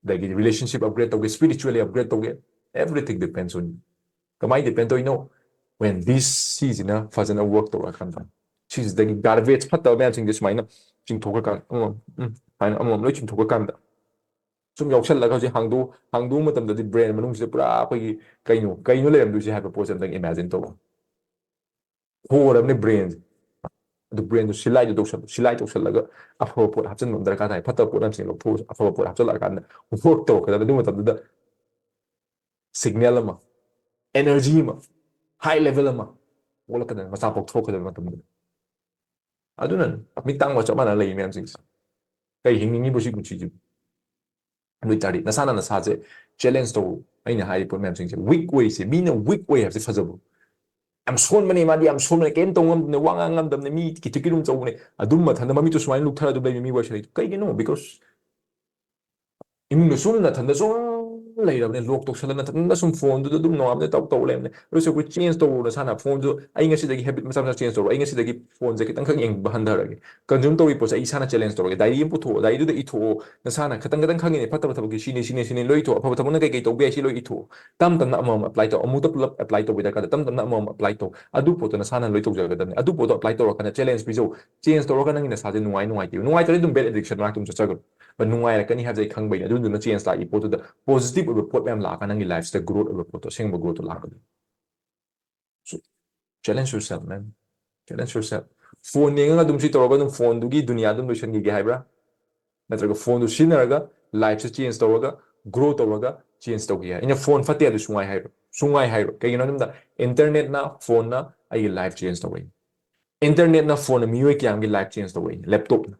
ꯑꯗꯒꯤ ꯔꯤꯂꯦꯁꯟꯁꯤꯞ ꯑꯞꯒ꯭ꯔꯦꯗ ꯇꯧꯒꯦ, ꯁ꯭ꯄꯤꯔꯤꯆꯨꯋꯦꯜꯂꯤ ꯑꯞꯒ꯭ꯔꯦꯗ ꯇꯧꯒꯦ꯫ Everything depends on you. ꯀꯃꯥꯏꯅ ꯗꯤꯄꯦꯟ ꯇꯧꯔꯤꯅꯣ? When this, ꯁꯤꯁꯤꯅ ꯐꯖꯅ ꯋꯔꯛ ꯇꯧꯔꯀꯥꯟꯗ, ꯁꯤꯁꯤꯗꯒꯤ ꯒꯥꯔꯕꯦꯖ ꯐꯠꯇꯕ ꯃꯌꯥꯝꯁꯤꯡꯁꯦ ꯁꯨꯃꯥꯏꯅ ꯆꯤꯡꯊꯣꯛꯈ꯭ꯔꯀꯥꯟꯗ, ꯑꯃꯃꯝ, ꯎꯝ, ꯁꯨꯃꯥꯏꯅ ꯑꯃꯃꯝ ꯂꯣꯏ ꯆꯤꯡꯊꯣꯛꯈ꯭ꯔꯀꯥꯟꯗ, ꯁꯨꯝ ꯌꯥꯎꯁꯜꯂꯒ ꯍꯧꯖꯤꯛ ꯍꯥꯡꯗꯣꯛ-, ꯍꯥꯡꯗꯣꯛꯄ ꯃꯇꯝꯗꯗꯤ ꯕ꯭ꯔꯦꯟ ꯃꯅꯨꯡꯁꯤꯗ ꯄꯨꯔꯥ ꯑꯩꯈꯣꯏꯒꯤ ꯀꯩꯅꯣ, ꯀꯩꯅꯣ ꯂꯩꯔꯝꯗꯣꯏꯁꯦ ꯍꯥꯏꯕ ꯄꯣꯠꯁꯦ ꯑꯝꯇꯪ ꯏꯃꯦꯖꯤꯟ ꯇꯧ꯫ ꯍꯣꯔꯕꯅꯦ ꯕ꯭ꯔꯦꯟꯁꯦ꯫ ꯑꯗꯨ ꯕ꯭ꯔꯦꯟꯗꯨ ꯁꯤꯂꯥꯏꯗꯨ ꯇꯧꯁꯜꯂꯨ, ꯁꯤꯂꯥꯏ ꯇꯧꯁꯜꯂꯒ ꯑꯐꯕ ꯄꯣꯠ ꯍꯥꯞꯆꯤꯟꯕ ꯑꯃ ꯗꯔꯀꯥꯔ ꯇꯥꯏ꯫ ꯐꯠꯇꯕ ꯄꯣꯠ ꯑꯃꯁꯤꯡ ꯂꯧꯊꯣꯛꯑꯁꯨ ꯑꯐꯕ ꯄꯣꯠ ꯍꯥꯞꯆꯤꯜꯂꯛꯑꯀꯥꯟꯗ ꯋꯔꯛ ꯇꯧꯔꯛꯀꯗꯕꯅꯤ꯫ ꯑꯗꯨ ꯃꯇꯝꯗꯨꯗ ꯁꯤꯒꯅꯦꯜ ꯑꯃ, ꯑꯦꯅꯔꯖꯤ ꯑꯃ, ꯍꯥꯏ ꯂꯦꯚꯦꯜ ꯑꯃ ꯄꯣꯛꯂꯛꯀꯗꯕꯅꯤ, ꯃꯆꯥ ꯄꯣꯛꯊꯣꯛꯀꯗꯕ ꯃꯇꯝꯗꯨꯗ꯫ ꯑꯗꯨꯅ ꯃꯤꯠ ꯇꯥꯡꯕ ꯆꯞ ꯃꯥꯟꯅ ꯂꯩ ꯃꯌꯥꯝꯁꯤꯡꯁꯦ꯫ ꯀꯩ ꯍꯤꯡꯅꯤꯡꯉꯤꯕ ꯁꯤ ꯄꯨꯟꯁꯤꯁꯤꯕꯨ? ꯑꯗꯨ ꯑꯣꯏ ꯇꯥꯔꯗꯤ ꯅꯁꯥꯅ ꯅꯁꯥꯁꯦ ꯆꯦꯂꯦꯟꯖ ꯇꯧ꯫ ꯑꯩꯅ ꯍꯥꯏꯔꯤꯕ ꯄꯣꯠ ꯃꯌꯥꯝꯁꯤꯡꯁꯦ, ꯋꯤꯛ ꯑꯣꯏꯁꯦ, ꯃꯤꯅ ꯋꯤꯛ ꯑꯣꯏ ꯍꯥꯏꯕꯁꯦ ꯐꯖꯕ꯫ ꯌꯥꯝ ꯁꯣꯟꯕꯅꯦ, ꯃꯥꯗꯤ ꯌꯥꯝ ꯁꯣꯟꯕꯅꯦ, ꯀꯩꯝ ꯇꯧ ꯉꯝꯗꯕꯅꯦ, ꯋꯥ ꯉꯥꯡ ꯉꯝꯗꯕꯅꯦ, ꯃꯤ ꯀꯤꯊꯨ ꯀꯤꯔꯨꯝ ꯆꯧꯕꯅꯦ, ꯑꯗꯨꯝ ꯃꯊꯟꯇ ꯃꯃꯤꯠꯇꯨ ꯁꯨꯃꯥꯏꯅ ꯂꯨꯞꯊꯔ ꯑꯗꯨꯝ ꯂꯩꯕ ꯃꯤ ꯋꯥꯔꯤ ꯁꯥꯟꯅꯩꯗꯣ ꯀꯩꯒꯤꯅꯣ? Because ꯏꯃꯨꯡꯗ ꯁꯨꯝ ꯅꯊꯟꯗ ꯁꯨꯝ ꯂꯩꯔꯕꯅꯦ, ꯂꯣꯛ ꯇꯧꯁꯜꯂ ꯅꯊꯟꯗ ꯁꯨꯝ ꯐꯣꯟꯗꯨꯗ ꯑꯗꯨꯝ ꯅꯣꯡꯉꯥꯟꯕꯗꯩ ꯇꯧ ꯇꯧ ꯂꯩꯔꯕꯅꯦ꯫ ꯑꯗꯨꯁꯨ ꯑꯩꯈꯣꯏ ꯆꯦꯟꯖ ꯇꯧꯔꯣ ꯅꯁꯥꯅ꯫ ꯐꯣꯟꯁꯨ ꯑꯩ ꯉꯁꯤꯗꯒꯤ ꯍꯦꯕꯤꯠ ꯃꯆꯥ ꯃꯆꯥ ꯆꯦꯟꯖ ꯇꯧꯔꯣ, ꯑꯩ ꯉꯁꯤꯗꯒꯤ ꯐꯣꯟꯁꯦ ꯈꯤꯇꯪꯈꯛ ꯌꯦꯡꯕ ꯍꯟꯊꯔꯒꯦ꯫ ꯀꯟꯖꯨꯝ ꯇꯧꯔꯤ ꯄꯣꯠꯁꯦ ꯑꯩ ꯏꯁꯥꯅ ꯆꯦꯂꯦꯟꯖ ꯇꯧꯔꯒꯦ꯫ ꯗꯥꯏꯔꯤ ꯑꯃ ꯄꯨꯊꯣꯛꯑꯣ, ꯗꯥꯏꯔꯤꯗꯨꯗ ꯏꯊꯣꯛꯑꯣ, ꯅꯁꯥꯅ ꯈꯤꯇꯪ ꯈꯤꯇꯪ ꯈꯪꯉꯤꯅꯦ, ꯐꯠꯇꯕ ꯊꯕꯛꯀꯤ ꯁꯤꯅꯤ, ꯁꯤꯅꯤ, ꯁꯤꯅꯤ, ꯂꯣꯏ ꯏꯊꯣꯛꯑꯣ꯫ ꯑꯐꯕ ꯊꯕꯛꯅ ꯀꯩ ꯀꯩ ꯇꯧꯕ ꯌꯥꯏ, ꯁꯤ ꯂꯣꯏ ꯏꯊꯣꯛꯑꯣ꯫ ꯇꯞ ꯇꯞꯅ ꯑꯃꯃꯝ ꯑꯦꯄ꯭ꯂꯥꯏ ꯇꯧ꯫ ꯑꯃꯨꯛꯇ ꯄꯨꯂꯞ ꯑꯦꯄ꯭ꯂꯥꯏ ꯇꯧꯕꯩ ꯗꯔꯀꯥꯔ ꯇꯥꯗꯦ꯫ ꯇꯞ ꯇꯞꯅ ꯑꯃꯃꯝ ꯑꯦꯄ꯭ꯂꯥꯏ ꯇꯧ꯫ ꯑꯗꯨ ꯄꯣꯠꯇꯣ ꯅꯁꯥꯅ ꯂꯣꯏ ꯇꯧꯖꯒꯗꯕꯅꯤ꯫ ꯑꯗꯨ ꯄꯣꯠꯇꯣ ꯑꯦꯄ꯭ꯂꯥꯏ ꯇꯧꯔꯀꯥꯟꯗ ꯆꯦꯂꯦꯟꯖ ꯄꯤꯖꯧ꯫ ꯆꯦꯟꯖ ꯇꯧꯔꯒ ꯅꯪꯒꯤ ꯅꯁꯥꯁꯦ ꯅꯨꯡꯉꯥꯏ ꯅꯨꯡꯉꯥꯏꯇꯦꯕ꯫ ꯅꯨꯡꯉꯥꯏꯇ꯭ꯔꯗꯤ ꯑꯗꯨꯝ ꯕꯦꯗ ꯑꯦꯗꯤꯛꯁꯟ ꯃꯅꯥꯛꯇ ꯑꯗꯨꯝ ꯆꯠꯆꯒꯅꯨ꯫ But ꯅꯨꯡꯉꯥꯏꯔꯛꯀꯅꯤ ꯍꯥꯏꯕꯁꯦ ꯑꯩ ꯈꯪꯕꯩꯅꯦ꯫ ꯑꯗꯨꯗꯨꯅ ꯆꯦꯟꯖ ꯂꯥꯛꯏ ꯄꯣꯠꯇꯨꯗ ꯄꯣꯖꯤꯇꯤꯚ ꯑꯣꯏꯕ ꯄꯣꯠ ꯃꯌꯥꯝ ꯂꯥꯛꯑꯒ ꯅꯪꯒꯤ ꯂꯥꯏꯐꯁꯤꯗ ꯒ꯭ꯔꯣꯠ ꯑꯣꯏꯕ ꯄꯣꯠꯇꯣ, ꯑꯁꯦꯡꯕ ꯒ꯭ꯔꯣꯠꯇꯣ ꯂꯥꯛꯀꯅꯤ꯫ So, challenge yourself, man. Challenge yourself. Phone ꯌꯦꯡꯉꯒ ꯑꯗꯨꯝ ꯁꯤ ꯇꯧꯔꯒ ꯑꯗꯨꯝ ꯐꯣꯟꯗꯨꯒꯤ ꯗꯨꯅꯤꯌꯥ ꯑꯗꯨꯝ ꯂꯣꯏꯁꯤꯟꯈꯤꯒꯦ ꯍꯥꯏꯕ꯭ꯔꯥ? ꯅꯠꯇ꯭ꯔꯒ ꯐꯣꯟꯗꯨ ꯁꯤꯖꯤꯟꯅꯔꯒ ꯂꯥꯏꯐꯁꯦ ꯆꯦꯟꯖ ꯇꯧꯔꯒ, ꯒ꯭ꯔꯣ ꯇꯧꯔꯒ ꯆꯦꯟꯖ ꯇꯧꯒꯦ ꯍꯥꯏ? ꯑꯩꯅ ꯐꯣꯟ ꯐꯠꯇꯦ ꯍꯥꯏꯕꯗꯨ ꯁꯨꯡꯉꯥꯏ ꯍꯥꯏꯔꯣꯏ, ꯁꯨꯡꯉꯥꯏ ꯍꯥꯏꯔꯣꯏ꯫ ꯀꯩꯒꯤꯅꯣ ꯍꯥꯏꯕꯗ ꯏꯟꯇꯔꯅꯦꯠꯅ, ꯐꯣꯟꯅ ꯑꯩꯒꯤ ꯂꯥꯏꯐ ꯆꯦꯟꯖ ꯇꯧꯔꯛꯏ꯫ ꯏꯟꯇꯔꯅꯦꯠꯅ, ꯐꯣꯟꯅ ꯃꯤꯑꯣꯏ ꯀꯌꯥꯝꯒꯤ ꯂꯥꯏꯐ ꯆꯦꯟꯖ ꯇꯧꯔꯛꯏ, ꯂꯦꯞꯇꯣꯞꯅ꯫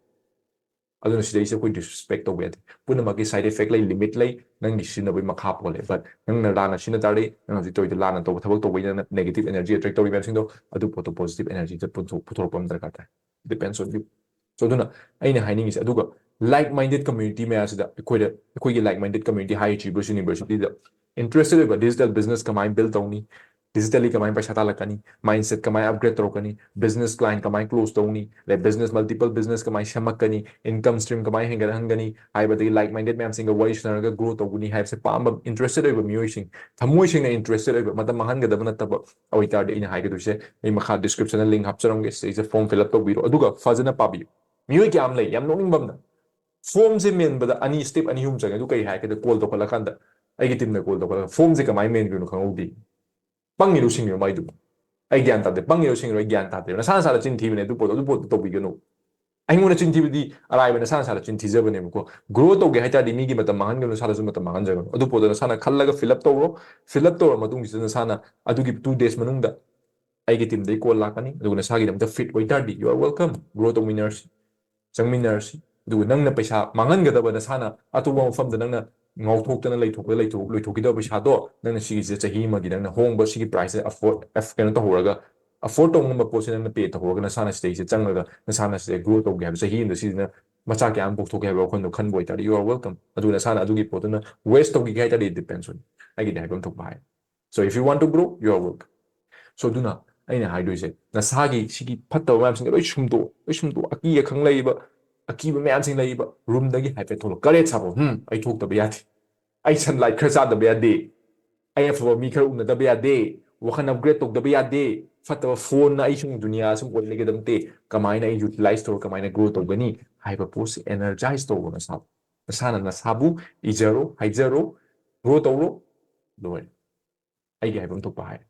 ꯑꯗꯨꯅ ꯁꯤꯗꯩꯁꯦ ꯑꯩꯈꯣꯏ disrespect ꯇꯧꯕ ꯌꯥꯗꯦ꯫ ꯄꯨꯝꯅꯃꯛꯀꯤ side effect ꯂꯩ, limit ꯂꯩ, ꯅꯪꯒꯤ ꯁꯤꯖꯤꯟꯅꯕꯒꯤ ꯃꯈꯥ ꯄꯣꯜꯂꯦ꯫ But ꯅꯪꯅ ꯂꯥꯟꯅ ꯁꯤꯖꯤꯟꯅ ꯇꯥꯔꯗꯤ, ꯅꯪ ꯍꯧꯖꯤꯛ ꯇꯧꯔꯤꯗꯣ ꯂꯥꯟꯅ ꯇꯧꯕ ꯊꯕꯛ ꯇꯧꯕꯩ ꯅꯪꯅ negative energy attract ꯇꯧꯔꯤ ꯃꯌꯥꯝꯁꯤꯡꯗꯣ, ꯑꯗꯨ ꯄꯣꯠꯇꯣ positive energy ꯗ ꯄꯨꯊꯣꯛ-, ꯄꯨꯊꯣꯔꯛꯄ ꯑꯃ ꯗꯔꯀꯥꯔ ꯇꯥꯏ꯫ Depends on you. So ꯑꯗꯨꯅ ꯑꯩꯅ ꯍꯥꯏꯅꯤꯡꯉꯤꯁꯦ, ꯑꯗꯨꯒ like minded community ꯃꯌꯥꯝꯁꯤꯗ, ꯑꯩꯈꯣꯏꯗ, ꯑꯩꯈꯣꯏꯒꯤ like minded community ꯍꯥꯏꯔꯤꯁꯤ Bruce University ꯗ interested ꯑꯣꯏꯕ digital business ꯀꯃꯥꯏꯅ build ꯇꯧꯅꯤ, digitally ꯀꯃꯥꯏꯅ ꯄꯩꯁꯥ ꯇꯥꯜꯂꯛꯀꯅꯤ, mindset ꯀꯃꯥꯏꯅ upgrade ꯇꯧꯔꯛꯀꯅꯤ, business client ꯀꯃꯥꯏꯅ close ꯇꯧꯅꯤ, ꯑꯗꯩ business, multiple business ꯀꯃꯥꯏꯅ ꯁꯦꯝꯃꯛꯀꯅꯤ, income stream ꯀꯃꯥꯏꯅ ꯍꯦꯟꯒꯠꯍꯟꯒꯅꯤ ꯍꯥꯏꯕꯗꯒꯤ like minded ꯃꯌꯥꯝꯁꯤꯡꯒ ꯋꯥꯔꯤ ꯁꯥꯟꯅꯔꯒ grow ꯇꯧꯒꯅꯤ ꯍꯥꯏꯕꯁꯦ ꯄꯥꯝꯕ, interested ꯑꯣꯏꯕ ꯃꯤꯑꯣꯏꯁꯤꯡ, ꯊꯃꯣꯏ ꯁꯦꯡꯅ interested ꯑꯣꯏꯕ, ꯃꯇꯝ ꯃꯥꯡꯍꯟꯒꯗꯕ ꯅꯠꯇꯕ ꯑꯣꯏꯇꯥꯔꯗꯤ, ꯑꯩꯅ ꯍꯥꯏꯒꯗꯣꯏꯁꯦ ꯑꯩ ꯃꯈꯥ description ꯗ link ꯍꯥꯞꯆꯔꯝꯒꯦ, ꯁꯤꯗꯩꯁꯤꯗ form fill up ꯇꯧꯕꯤꯔꯣ, ꯑꯗꯨꯒ ꯐꯖꯅ ꯄꯥꯕꯤꯌꯨ꯫ ꯃꯤꯑꯣꯏ ꯀꯌꯥ ꯑꯃ ꯂꯩ, ꯌꯥꯝ ꯅꯣꯛꯅꯤꯡꯕ ꯑꯃꯅ, form ꯁꯦ ꯃꯦꯟꯕꯗ ꯑꯅꯤ, step ꯑꯅꯤ ꯑꯍꯨꯝ ꯆꯪꯉꯦ꯫ ꯑꯗꯨ ꯀꯩ ꯍꯥꯏ ꯀꯥꯟꯗ, call ꯇꯧꯈꯠꯂꯀꯥꯟꯗ, ꯑꯩꯒꯤ team ꯗ call ꯇꯧꯈꯠꯂꯒ form ꯁꯦ ꯀꯃꯥꯏꯅ ꯃꯦꯟꯈ꯭ꯔꯤꯅꯣ ꯈꯪꯍꯧꯗꯦ꯫ ꯄꯪꯉꯤꯔꯣ ꯁꯤꯡꯉꯤꯔꯣ ꯃꯥꯏꯗꯨꯕꯨ? ꯑꯩ ꯒ꯭ꯌꯥꯟ ꯇꯥꯗꯦ꯫ ꯄꯪꯉꯤꯔꯣ ꯁꯤꯡꯉꯤꯔꯣ ꯑꯩ ꯒ꯭ꯌꯥꯟ ꯇꯥꯗꯦ꯫ ꯅꯁꯥ ꯅꯁꯥꯗ ꯆꯤꯟ ꯊꯤꯕꯅꯦ ꯑꯗꯨ ꯄꯣꯠꯇꯣ, ꯑꯗꯨ ꯄꯣꯠꯇꯣ ꯇꯧꯕꯤꯒꯅꯨ꯫ ꯑꯩꯉꯣꯟꯗ ꯆꯤꯟ ꯊꯤꯕꯗꯤ ꯑꯔꯥꯏꯕ, ꯅꯁꯥ ꯅꯁꯥꯗ ꯆꯤꯟ ꯊꯤꯖꯕꯅꯦꯕꯀꯣ꯫ Grow ꯇꯧꯒꯦ ꯍꯥꯏ ꯇꯥꯔꯗꯤ ꯃꯤꯒꯤ ꯃꯇꯝ ꯃꯥꯡꯍꯟꯒꯅꯨ, ꯅꯁꯥꯗꯁꯨ ꯃꯇꯝ ꯃꯥꯡꯍꯟꯖꯒꯅꯨ꯫ ꯑꯗꯨ ꯄꯣꯠꯇꯣ ꯅꯁꯥꯅ ꯈꯜꯂꯒ fill up ꯇꯧꯔꯣ꯫ Fill up ꯇꯧꯔ ꯃꯇꯨꯡꯁꯤꯗ ꯅꯁꯥꯅ ꯑꯗꯨꯒꯤ two days ꯃꯅꯨꯡꯗ ꯑꯩꯒꯤ team ꯗꯩ call ꯂꯥꯛꯀꯅꯤ, ꯑꯗꯨꯒ ꯅꯁꯥꯒꯤꯗꯃꯛꯇ fit ꯑꯣꯏꯇꯥꯔꯗꯤ, you are welcome, grow ꯇꯧꯃꯤꯟꯅꯔꯁꯤ, ꯆꯪꯃꯤꯟꯅꯔꯁꯤ꯫ ꯑꯗꯨꯒ ꯅꯪꯅ ꯄꯩꯁꯥ ꯃꯥꯡꯍꯟꯒꯗꯕ, ꯅꯁꯥꯅ ꯑꯇꯣꯞꯄ ꯃꯐꯝꯗ ꯅꯪꯅ ꯉꯥꯎꯊꯣꯛꯇꯅ ꯂꯩꯊꯣꯛꯄꯗ ꯂꯩꯊꯣꯛ-, ꯂꯣꯏꯊꯣꯛꯈꯤꯗꯕ ꯄꯩꯁꯥꯗꯣ, ꯅꯪꯅ ꯁꯤꯒꯤꯁꯦ ꯆꯍꯤ ꯑꯃꯒꯤ ꯅꯪꯅ ꯍꯣꯡꯕ ꯁꯤꯒꯤ price ꯁꯦ afford, ꯑꯦꯐ-, ꯀꯩꯅꯣ ꯇꯧꯍꯧꯔꯒ, afford ꯇꯧꯕ ꯉꯝꯕ ꯄꯣꯠꯁꯦ ꯅꯪꯅ pay ꯇꯧꯍꯧꯔꯒ, ꯅꯁꯥꯅ ꯁꯤꯗꯩꯁꯦ ꯆꯪꯉꯒ, ꯅꯁꯥꯅ ꯁꯤꯗꯩ grow ꯇꯧꯒꯦ ꯍꯥꯏꯕ, ꯆꯍꯤ ꯑꯃꯗ ꯁꯤꯁꯤꯅ ꯃꯆꯥ ꯀꯌꯥ ꯑꯃ ꯄꯣꯛꯊꯣꯛꯀꯦ ꯍꯥꯏꯕ ꯋꯥꯈꯜꯗꯣ ꯈꯟꯕ ꯑꯣꯏꯇꯥꯔꯗꯤ, you are welcome꯫ ꯑꯗꯨ ꯅꯁꯥꯅ ꯑꯗꯨꯒꯤ ꯄꯣꯠꯇꯨꯅ waste ꯇꯧꯈꯤꯒꯦ ꯍꯥꯏ ꯇꯥꯔꯗꯤ, it depends on you꯫ ꯑꯩꯒꯤꯗꯤ ꯍꯥꯏꯐꯝ ꯊꯣꯛꯄ ꯍꯥꯏ꯫ So if you want to grow, you are welcome꯫ So ꯑꯗꯨꯅ ꯑꯩꯅ ꯍꯥꯏꯗꯣꯏꯁꯦ, ꯅꯁꯥꯒꯤ ꯁꯤꯒꯤ ꯐꯠꯇꯕ ꯃꯌꯥꯝꯁꯤꯡꯗꯣ ꯂꯣꯏ ꯁꯨꯝꯗꯣꯛꯑꯣ, ꯂꯣꯏ ꯁꯨꯝꯗꯣꯛꯑꯣ꯫ ꯑꯀꯤ ꯑꯈꯪ ꯂꯩꯔꯤꯕ, ꯑꯀꯤꯕ ꯃꯌꯥꯝꯁꯤꯡ ꯂꯩꯔꯤꯕ room ꯗꯒꯤ ꯍꯥꯏꯐꯦꯠ ꯊꯣꯛꯂꯛꯑꯣ꯫ Courage ꯁꯥꯕꯣ꯫ ꯍꯝ, ꯑꯩ ꯊꯣꯛꯇꯕ ꯌꯥꯗꯦ꯫ ꯑꯩ sunlight ꯈꯔ ꯆꯥꯗꯕ ꯌꯥꯗꯦ꯫ ꯑꯩ ꯑꯐꯕ ꯃꯤ ꯈꯔ ꯎꯅꯗꯕ ꯌꯥꯗꯦ꯫ ꯋꯥꯈꯜ upgrade ꯇꯧꯗꯕ ꯌꯥꯗꯦ꯫ ꯐꯠꯇꯕ phone ꯅ ꯑꯩ ꯁꯨꯝ ꯗꯨꯅꯤꯌꯥ ꯁꯨꯝ ꯑꯣꯏ ꯂꯩꯒꯗꯕ ꯅꯠꯇꯦ꯫ ꯀꯃꯥꯏꯅ ꯑꯩ utilize ꯇꯧꯔ ꯀꯃꯥꯏꯅ grow ꯇꯧꯒꯅꯤ ꯍꯥꯏꯕ ꯄꯣꯠꯁꯦ energize ꯇꯧꯔꯣ ꯅꯁꯥꯕꯨ꯫ ꯅꯁꯥꯅ ꯅꯁꯥꯕꯨ ꯏꯖꯔꯣ, ꯍꯥꯏꯖꯔꯣ, grow ꯇꯧꯔꯣ, ꯂꯣꯏꯔꯦ꯫ ꯑꯩꯒꯤ ꯍꯥꯏꯐꯝ ꯊꯣꯛꯄ ꯍꯥꯏꯔꯦ꯫